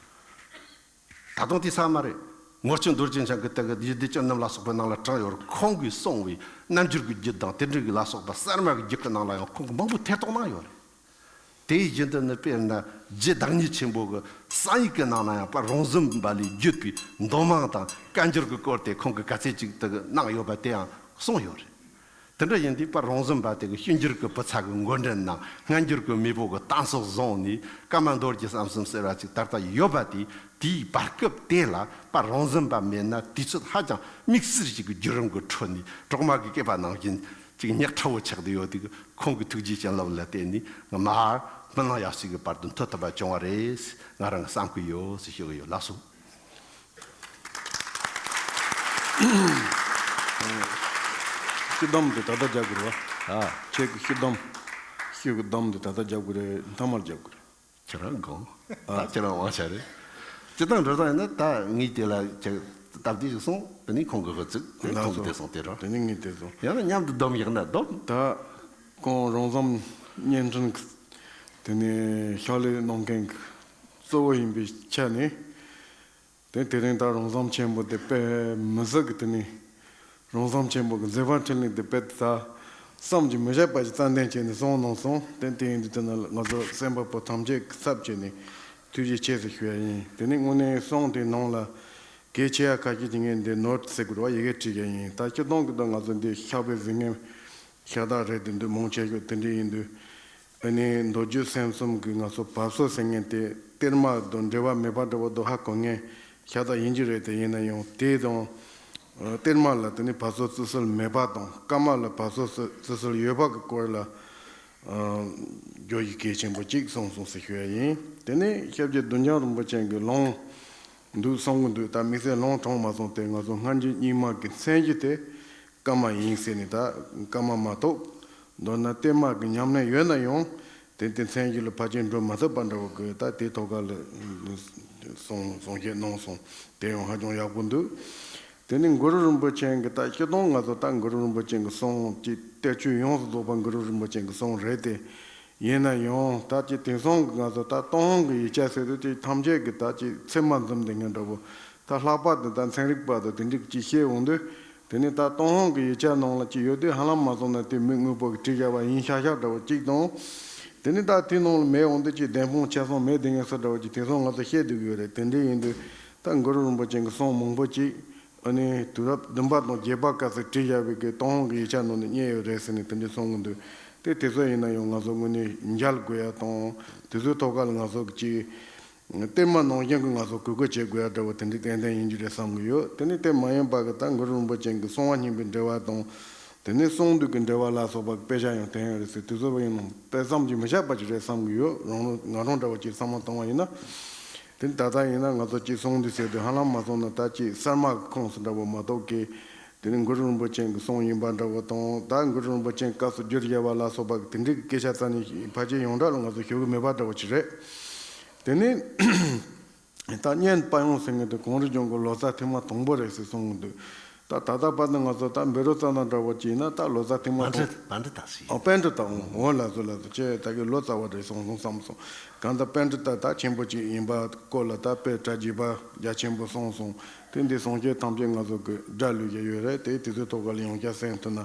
ད་དུང་དེ་ས་མ་རེད། ངོར་ཆེན་རྡོ་རྗེ་འཆང་གི་དེ་གི་ཡིད་བདེ་སྤྱོད་རྣམས་ལ་སོགས་པའི་ནང་ལ་དྲངས་ཡོད་རེད། ཁོང་གིས་གསུངས་པའི་རྣལ་འབྱོར་གྱི་རྒྱུད་དང་དེ་འདྲ་གི་ལ་སོགས་པ་གསར་མ་གི་རྒྱུད་ཀྱི་ནང་ལ་ཡང་ཁོང་གིས་མང་པོ་ཐེ་གཏོགས་གནང་ཡོད་རེད། དེ་བཞིན་དུ་ནི་དཔེར་ན་རྗེ་བདག་ཉིད་ཆེན་པོ་གི་གསང་ཡིག་གི་ནང་ན་ཡང་པ་རོང་ཟོམ་པ་ལས་བརྒྱུད་པའི་མདོ་མང་དང་བཀའ་འགྱུར་གྱི་སྐོར་དེ་ཁོང་གིས་ག་ཚད་ཅིག་དེ་གི་གནང་ཡོད་པ་དེ་ཡང་གསུངས་ཡོད་རེད། དེ་འདྲ་ཡིན་དུས་པ་རོང་ཟོམ་པ་དེ་གི་ཕྱི་འགྱུར་གྱི་བུ་ཚ་གི་མགོ་འདྲེན་ནང་སྔ་འགྱུར་གྱི་མེས་པོ་གི་གཏམ་སོགས་བཟུང་ནས་བཀའ་མ་མདོ་རྒྱུད་རྣམ་གསུམ་ཟེར་བ་ཅིག་ད་ལྟ་ཡོད་པ་དེ། དེའི་བར་སྐབས་དེ་ལ་པ་རོང་ཟོམ་པ་མེད་ན་དུས་ཚོད་ཧ་ཅང་དམིགས་བསལ་ཞིག་གི་བརྒྱུད་རིམ་གྱི་ཁྲོད་ནས་གྲོག་མ་གི་སྐེད་པ་ནང་བཞིན་ཅིག་ཉག་ཕྲ་བོ་ཆགས་བསྡད་ཡོད་དུས། ཁོང་གི་ཐུགས་རྗེ་བྱིན་རླབས་ལ་བརྟེན་ནས་ང་མར་སྨོན་ལམ་ཡག་ཤོས་ཀྱི་བར་དུ་མཐུད་ཐུབ་པ་བྱུང་བ་རེད། ང་རང་གི་བསམ་གྱི་ཡོད་ཟེར་ཞུ་གི་ཡོད། ལགས་སོ། ཤི་གཏམ་དེ་ད་ལྟ་རྒྱག་དགོས་རེད་བ། ཨ། ཁྱེད་ཀྱི་ཤི་གཏམ། ཤི་གི་གཏམ་དེ་ད་ལྟ་རྒྱག་དགོས་རེད། མཐའ་མར་རྒྱག་དགོས་རེད། ཁྱེད་རང་དགོངས། ཨ། ད་ཁྱེད་རང་དབང་ཆ་རེད། སྤྱིར་བཏང་འགྲོ་སྟངས་ཡིན་ན་ད་ངས་དེ་ལ་ཁྱེད་སྟབས་བདེ་ཞིག་སོང་། དེ་ནས་ཁོང་གི་ཧུ་ཚིག་དེ་ནས་ཁོང་གི་དེ་སོང་། དེ་རོ། དེ་ནས་ངས་དེ་སོང་། ཡང་ན་མཉམ་དུ་སྡོམ་ཡག་ན་སྡོམ། ད་ཁོང་རོང་ཟོམ་བརྙན་འཕྲིན་གི་དེ་ནས་ཕྱག་ལས་གནང་མཁན་གི་གཙོ་བོ་ཡིན་པའི་ཆ་ནས། དེ་དེ་རིང་ད་རོང་ཟོམ་ཆེན་པོ་དེ་དཔེ་མི་སྲིད་གི། དེ་ནི་རོང་ཟོམ་ཆེན་པོ་གི་མཛད་པ་འཕྲིན་ལས་དེ་དཔེ་ད་བསམ་གྱིས་མི་ཁྱབ་པ་ཞིག་རྩ་འདོན་བྱས་ནས་གསུངས་གནང་སོང་། དེ་དེ་ཡིན་དུས་དེ་ན་ང་ཚོ་གསན་པ་པོ་ཐམས་ཅད་ཀྱི་ཚབ་བྱས་ནས་ཐུགས་རྗེ་ཆེ་ཟེར་ཞུ་ཡ་ཡིན། དེ་ནི་དངོས་གནས་གསུང་དེ་ནང་ལ་གལ་ཆེ་ཡ་ཁ་ཤས་ཀྱི་ངས་འདི་ནོར་ཟེར་དགོས་རེད་བ། ཡི་གེ་བྲིས་ཡ་ཡིན། ད་སྤྱིར་བཏང་གི་ད་ང་ཚོ་འདི་ཤག་པའི་གཟིགས་མཁན་ཤ་སྟག་རེད། དེ་འདུག་མང་ཆེ་ཤོས་དེ་འདྲ་ཡིན་དུས། ཨ་ནི་མདོ་རྒྱུད་སེམས་གསུམ་གྱི་ང་ཚོ་བབ་སོ་ཟེར་མཁན་དེ་གཏེར་མ་དང་འབྲེལ་བ་མེད་པ་འདྲ་བོ་དུ་ཧ་གོ་མཁན་ཤ་སྟག་ཡིན་གྱི་རེད། དེ་ཡིན་ན་ཡང་དེ་དང་། ཨ། གཏེར་མ་ལ་དེ་ནི་བབ་སོ་བརྩི་སྲོལ་མེད་པ་དང་། བཀའ་མ་ལ་བབ་སོ་བརྩི་སྲོལ་ཡོད་པ་གི་སྐོར་ལ། ཨ། བརྗོད་གཞི་གལ་ཆེན་པོ་གཅིག་གསུངས་སོང་ཟེར་ཞུ་ཡ་ཡིན། དེ་ནི་སྐྱབས་རྗེ་བདུད་འཇོམས་རིན་པོ་ཆེ་གི་ལུང་འདུག་གསུང་གི་འདུག་ད་དམིགས་བསལ་ལུང་དྲངས་མ་སོང་སྟེ། ང་ཚོ་སྔ་འགྱུར་རྙིང་མ་གི་མཚན་གཞི་དེ་བཀའ་མ་ཡིན་ཟེར་ནས། ད་བཀའ་མ་མ་གཏོགས་མདོར་ན་གཏེར་མ་གི་ཉམས་ལེན་ཡོད་ན་ཡང་དེ་དེ་མཚན་གཞི་ལ་ཕལ་ཆེར་འགྲོ་མ་ཐུབ་པ་འདྲ་བོ་གི། ད་དེ་ཐོག་ཁ་ལ་གསུང་གསུང་བཤད་གནང་སོང་། དེ་ཡང་ཧ་ཅང་ཡག་པོ་འདུག་དེ་ནི་གུ་རུ་རིན་པོ་ཆེ་གི་ད་སྤྱིར་བཏང་ང་ཚོ་ད་གུ་རུ་རིན་པོ་ཆེ་གི་གསུང་གི་གཏེར་ཆོས་ཡོངས་སུ་རྫོགས་པ་གུ་རུ་རིན་པོ་ཆེ་གི་གསུང་རེད་དེ། ཡིན་ན་ཡང་ད་ཅིག་དེང་སང་གི་ང་ཚོ་ད་ཏུན་ཧོང་གི་ཡིག་ཆ་ཟེར་དུས་ཅིག་ཐམས་ཅད་ཀྱི་ད་ཅིག་ཚད་མ་འཛིན་བསྡད་མཁན་འདྲ་བོ། ད་ལྷག་པར་དུ་ད་ཚན་རིག་པ་དང་དེ་འདྲ་ཅིག་བཤད་འོང་དུས། དེ་ནི་ད་ཏུན་ཧོང་གི་ཡིག་ཆ་ནང་ལ་ཅིག་ཡོད་དུས་ཧ་ལམ་མ་སོང་ན་དེ་མི་དངོས་པོ་གི་བྲིས་བཞག་པ་ཡིན་ཤག་ཤག་འདྲ་བོ་གཅིག་དང་། དེ་ནི་ད་དེ་ནང་ལ་མེད་འོང་དུས་ཅིག་བདེན་དཔང་ཆ་ཚང་མེད་བསྡད་མཁན་སུ་འདྲ་བོ་ཅིག་དེང་སང་ང་ཚོ་བཤད་སྡོད་ཀྱི་ཡོད་རེད། དེ་འདྲ་ཡིན་དུས་ད་གུ་རུ་རིན་པོ་ཆེ་གི་གསུང་མང་པོ་ཅིག་ཨ་ནི་དུས་རབས་བདུན་པ་དང་བརྒྱད་པ་སྐབས་སུ་བྲིས་བཞག་པའི་གི་ཏུན་ཧོང་གི་ཡིག་ཆ་ནང་ནས་རྙེད་ཡོད་རེད་ཟེར་ནས་དེ་འདྲ་གསུང་གི་འདུག་དེ་དེ་ཚོ་ཡིན་ན་ཡང་ང་ཚོ་དངོས་གནས་མཇལ་དགོས་ཡ་དང་། དེ་ཚོའི་ཐོག་ཁ་ལ་ང་ཚོ་གི་ཅིག་གཏེར་མ་ནང་བཞིན་གི་ང་ཚོ་གུས་བཀུར་བྱེད་དགོས་ཡ་འདྲ་བོ་དེ་འདྲ་ཏན་ཏན་ཡིན་གྱི་རེད་བསམ་གི་ཡོད། དེ་ནི་དེ་མ་ཡིན་པ་གི་ད་གུ་རུ་རིན་པོ་ཆེ་གི་གསུང་བ་སྙིང་པོའི་འགྲེལ་བ་དང་། དེ་ནས་གསུང་འདུས་ཀྱི་འགྲེལ་བ་ལ་སོགས་པ་དཔེ་ཆ་ཡང་ཐོན་ཡོད་རེད་ཟེར། དེ་ཚོ་བ་ཡིན་ནམ་དཔེ་བསམ་གྱིས་མི་ཁྱབ་པ་ཅིག་རེད་བསམ་གྱི་ཡོད། རང་རང་ང་རང་འདྲ་བོ་ཅིག་བསམ་བློ་བཏང་བ་ཡིན་ན། དེ་ནི་ད་ལྟ་ཡིན་ན་ང་ཚོ་ཅིག་གསུང་འདུས་ཟེར་དུས་ཧ་ལམ་མ་སོང་ན་ད་ཅིག་གསར་མ་གི་ཁོངས་སུ་འདྲ་བོ་མ་གཏོགས་ཀི། དེ་ནི་གུ་རུ་རིན་པོ་ཆེ་གི་གསུང་ཡིན་པ་འདྲ་བོ་དང་། ད་གུ་རུ་རིན་པོ་ཆེ་སྐབས་སུ་བསྒྱུར་བཞག་པ་ལ་སོགས་པ་དེ་འདྲའི་སྐད་ཆ་རྩ་ནས་ཕལ་ཆེར་ཡོངས་གྲགས་ལ་ང་ཚོ་ཤོད་གི་མེད་པ་འདྲ་བོ་ཅིག་རེད། དེ་ནི། ད་བརྙན་པ་ཡོང་ཟེར་མཁན་དེ་གངས་རི་ལྗོངས་ཀྱི་ལོ་ཙཱ་ཐེངས་མ་དང་པོ་རེད་ཟེར་གསུང་གི་འདུག་ད་ ད་ད་ལྟ་བར་དུ་ང་ཚོ་ད་འབད་རོ་ཙ་ན་འདྲ་བོ་ཅིག་ཡིན་ན་ད་ལོ་ཙཱ་ཐེངས་མ་པཎྜི་ཐོག་ཏ། པཎྜི་ཏ་ཟེར། ཨོ་པཎྜི་ཏ། འོ་འོ་ལགས་སོ་ལགས་སོ། ཁྱེད་ད་གི་ལོ་ཙཱ་བ་རེད་སོང་སོང་བསམ་སོང་། གང་ལྟར་པཎྜི་ཏ་ད་ཆེན་པོ་ཅིག་ཡིན་པ་སྐོར་ལ་ད་དཔེ་གྲ་རྒྱས་པ་རྒྱ་ཆེན་པོ་གསུངས་སོང་། དེ་འདི་གསུང་བཤད་ཐམས་ཅད་ང་ཚོ་གི་སྒྲ་ལུས་ཀྱི་ཡོད་རེད། དེ་དེ་ཚོའི་ཐོག་ཁ་ལ་ཡང་བསྐྱར་གསན་ཐུབ་ན་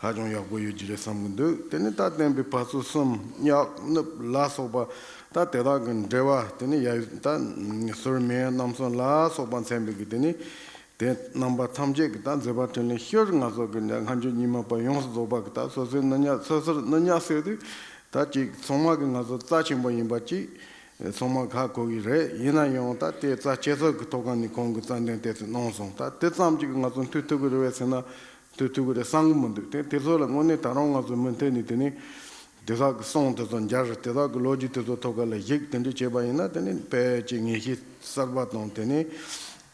ཧ་ཅང་ཡག་པོ་ཡོད་ཀྱི་རེད་བསམ་གི་འདུག་དེ་ནི་ད་བསྟན་པའི་ཕ་ཚུལ་གསུམ་སྙགས་ནུབ་ལ་སོགས་པ་ད་དེ་དག་གི་འགྲེལ་པ། དེ་ནི་ཡ་ད་ཟུར་མེད་རྣམ་གསུམ་ལ་སོགས་པ་མཚན་པའི་གི་དེ་ནི། དེ་རྣམ་པ་ཐམས་ཅད་ཀྱི་ད་མཛད་པ་འཕྲིན་ལས་ཤུལ་ང་ཚོ་གི་ནས་སྔ་འགྱུར་རྙིང་མ་པ་ཡོངས་སུ་རྫོགས་པ་གི་ད་སོ་སོའི་གནས་ཉག་སོ་སོར་གནས་ཉག་ཟེར་དུས་ད་ཅིག་ཚང་མ་གི་ང་ཚོ་རྩ་ཆེན་པོ་ཡིན་པ་ཅིག་ཚང་མ་ཧ་གོ་གི་རེད། ཡིན་ན་ཡང་ད་དེ་རྩ་ཆེ་ཤོས་ཀྱི་ཐོག་ཁ་ནས་ཁོང་གི་རྩ་འདོན་ཏོག་ཙམ་གནང་སོང་། ད་དེ་ཙམ་ཅིག་གི་ང་ཚོ་མཐུད་ཐུབ་གི་རེད་བས་ཟེར་ན་མཐུད་ཐུབ་གི་རེད་བསམ་གི་མི་འདུག་དེ་དེ་ཚོ་ལ་དངོས་གནས་ད་རུང་ང་ཚོ་མུ་མཐུད་ནས་དེ་ནས། དེ་དག་གི་གསུང་དེ་ཚོ་འབྱར། དེ་དག་གི་ལོ་རྒྱུས་དེ་ཚོ་ཐོག་ཁ་ལ་གཞིགས་དེ་འདྲ་བྱས་པ་ཡིན་ན་དེ་ནི་དཔེ་ཅིག་ངེས་ཤེས་གསར་པ་དང་དེ་ནི་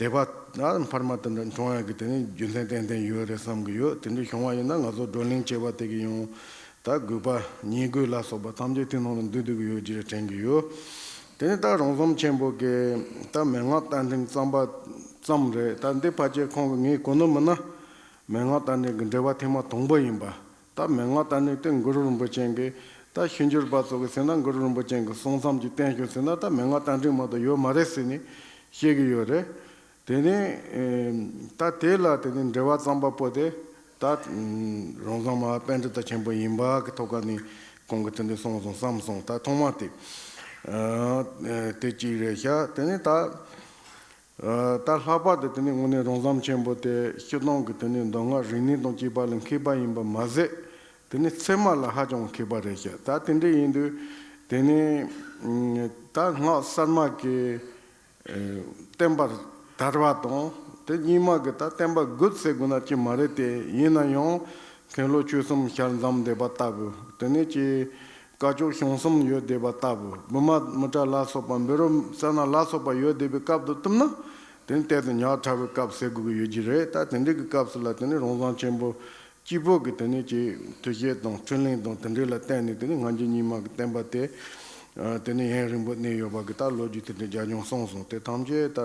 དད་པ་ཨ་འཕར་མ་དེ་འདྲ་འཁྲུངས་ཡག་གི་དེ་ནི་རྒྱུ་མཚན་ཏན་ཏན་ཡོད་རེད་བསམ་གི་ཡོད། དེ་འདྲ་བྱུང་བ་ཡིན་ན་ང་ཚོ་བགྲོ་གླེང་བྱས་པ་དེ་གི་ཡང་ད་དགོས་པ་ཉེས་དགོས་ལ་སོགས་པ་ཐམས་ཅད་དེ་ནང་ལ་འདུས་འདུས་གི་ཡོད་ཅེས་དྲན་གི་ཡོད། དེ་ནི་ད་རོང་ཟོམ་ཆེན་པོ་གི་ད་མན་ངག་རྟ་མགྲིན་རྩོམ་པ་ཙམ་རེད། ད་འདི་ཕལ་ཆེར་ཁོང་གི་ངའི་གོ་ནོར་མིན་ན་མན་ངག་རྟ་མགྲིན་གི་འགྲེལ་པ་ཐེངས་མ་དང་པོ་ཡིན་པ། ད་མན་ངག་རྟ་མགྲིན་དེ་གུ་རུ་རིན་པོ་ཆེ་གི་ད་ཕྱི་འགྱུར་པ་ཚོ་གི་ཟེར་ན་གུ་རུ་རིན་པོ་ཆེ་གི་གསུང་རྩོམ་གྱི་བསྟན་བཅོས་ཟེར་ན་ད་མན་ངག་རྟ་མགྲིན་མ་གཏོགས་ཡོད་མ་རེད་ཟེར་ནས་བཤད་གི་ཡོད་རེད། དེ་ནས་ད་དེ་ལ་དེ་ནས་འགྲེལ་པ་རྩོམ་པ་པོ་དེ་ད་རོང་ཟོམ་པཎྜི་ཏ་ཆེན་པོ་ཡིན་པ་གི་ཐོག་ཁ་ནས་ཁོང་གི་དེ་འདྲ་གསུངས་སོང་བསམ་སོང་། ད་ཐོག་མ་དེ་དེ་གཅིག་རེད་ཤག་དེ་ནས་ད། ད་ལྷག་པར་དུ་དེ་ནི་དངོས་གནས་རོང་ཟོམ་ཆེན་པོ་དེ་སྤྱིར་བཏང་གི་དེ་ནི་མདོ་སྔགས་རིག་གནས་དང་བཅས་པ་ལ་མཁས་པ་ཡིན་པ་མ་ཟད། དེ་ནི་ཚད་མ་ལ་ཧ་ཅང་མཁས་པ་རེད་ཤག་ད་དེ་འདྲ་ཡིན་དུས་དེ་ནི་ད་སྔགས་གསར་མ་གི་བསྟན་པ་དར་བ་དང་དེ་རྙིང་མ་གི་ད་བསྟན་པ་རྒུད་ཟེར་དགོས་ན་ཅི་མ་རེད་དེ། ཡིན་ན་ཡང་མཁན་སློབ་ཆོས་གསུམ་ཞལ་འཛོམས་བསྡད་པ་ལྟ་བུ། དེ་ནི་ཅི། སྐ་ཅོག་ཞང་གསུམ་ཡོད་བསྡད་པ་ལྟ་བུ། བི་མ་མི་ཏྲ་ལ་སོགས་པ་འབད་རོ་ཙ་ན་ལ་སོགས་པ་ཡོད་བསྡད་པའི་སྐབས་དང་བསྟུན་ན། དེ་ནི་ཏོག་ཙམ་ཉག་ཕྲ་བའི་སྐབས་ཟེར་དགོས་ཀྱི་ཡོད་ཀྱི་རེད། ད་དེ་འདྲའི་གི་སྐབས་སུ་ལ་དེ་ནི་རོང་ཟོམ་ཆེན་པོ་གཅིག་པོ་གི་དེ་ནི་ཅིག་ཐུགས་བསྐྱེད་དང་འཕྲིན་ལས་དང་དེ་འདྲའི་ལ་བརྟེན་ནས་དེ་ནི་སྔ་འགྱུར་རྙིང་མ་གི་བསྟན་པ་དེ་དེ་ནི་ཡུན་རིང་པོ་གནས་ཡོད་པ་གི་ད་ལོ་རྒྱུས་དེ་འདྲའི་རྒྱ་ཁྱོན་གསུངས་སོང་། དེ་ཐམས་ཅད་ད་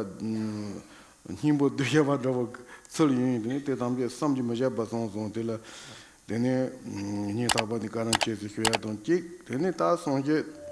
སྙིང་པོ་བསྡུས་བཞག་པ་འདྲ་བོ་ཚུལ་ཡིན། དེ་ནི་དེ་ཐམས་ཅད་བསམ་གྱིས་མི་ཁྱབ་པ་གསུངས་སོང་། དེ་ལ། དེ་ནས་སྙིང་ཐག་པ་ནས་བཀའ་དྲིན་ཆེ་ཟེར་ཞུ་ཡ་དང་གཅིག་དེ་ནས་ད་གསུང་བཤད་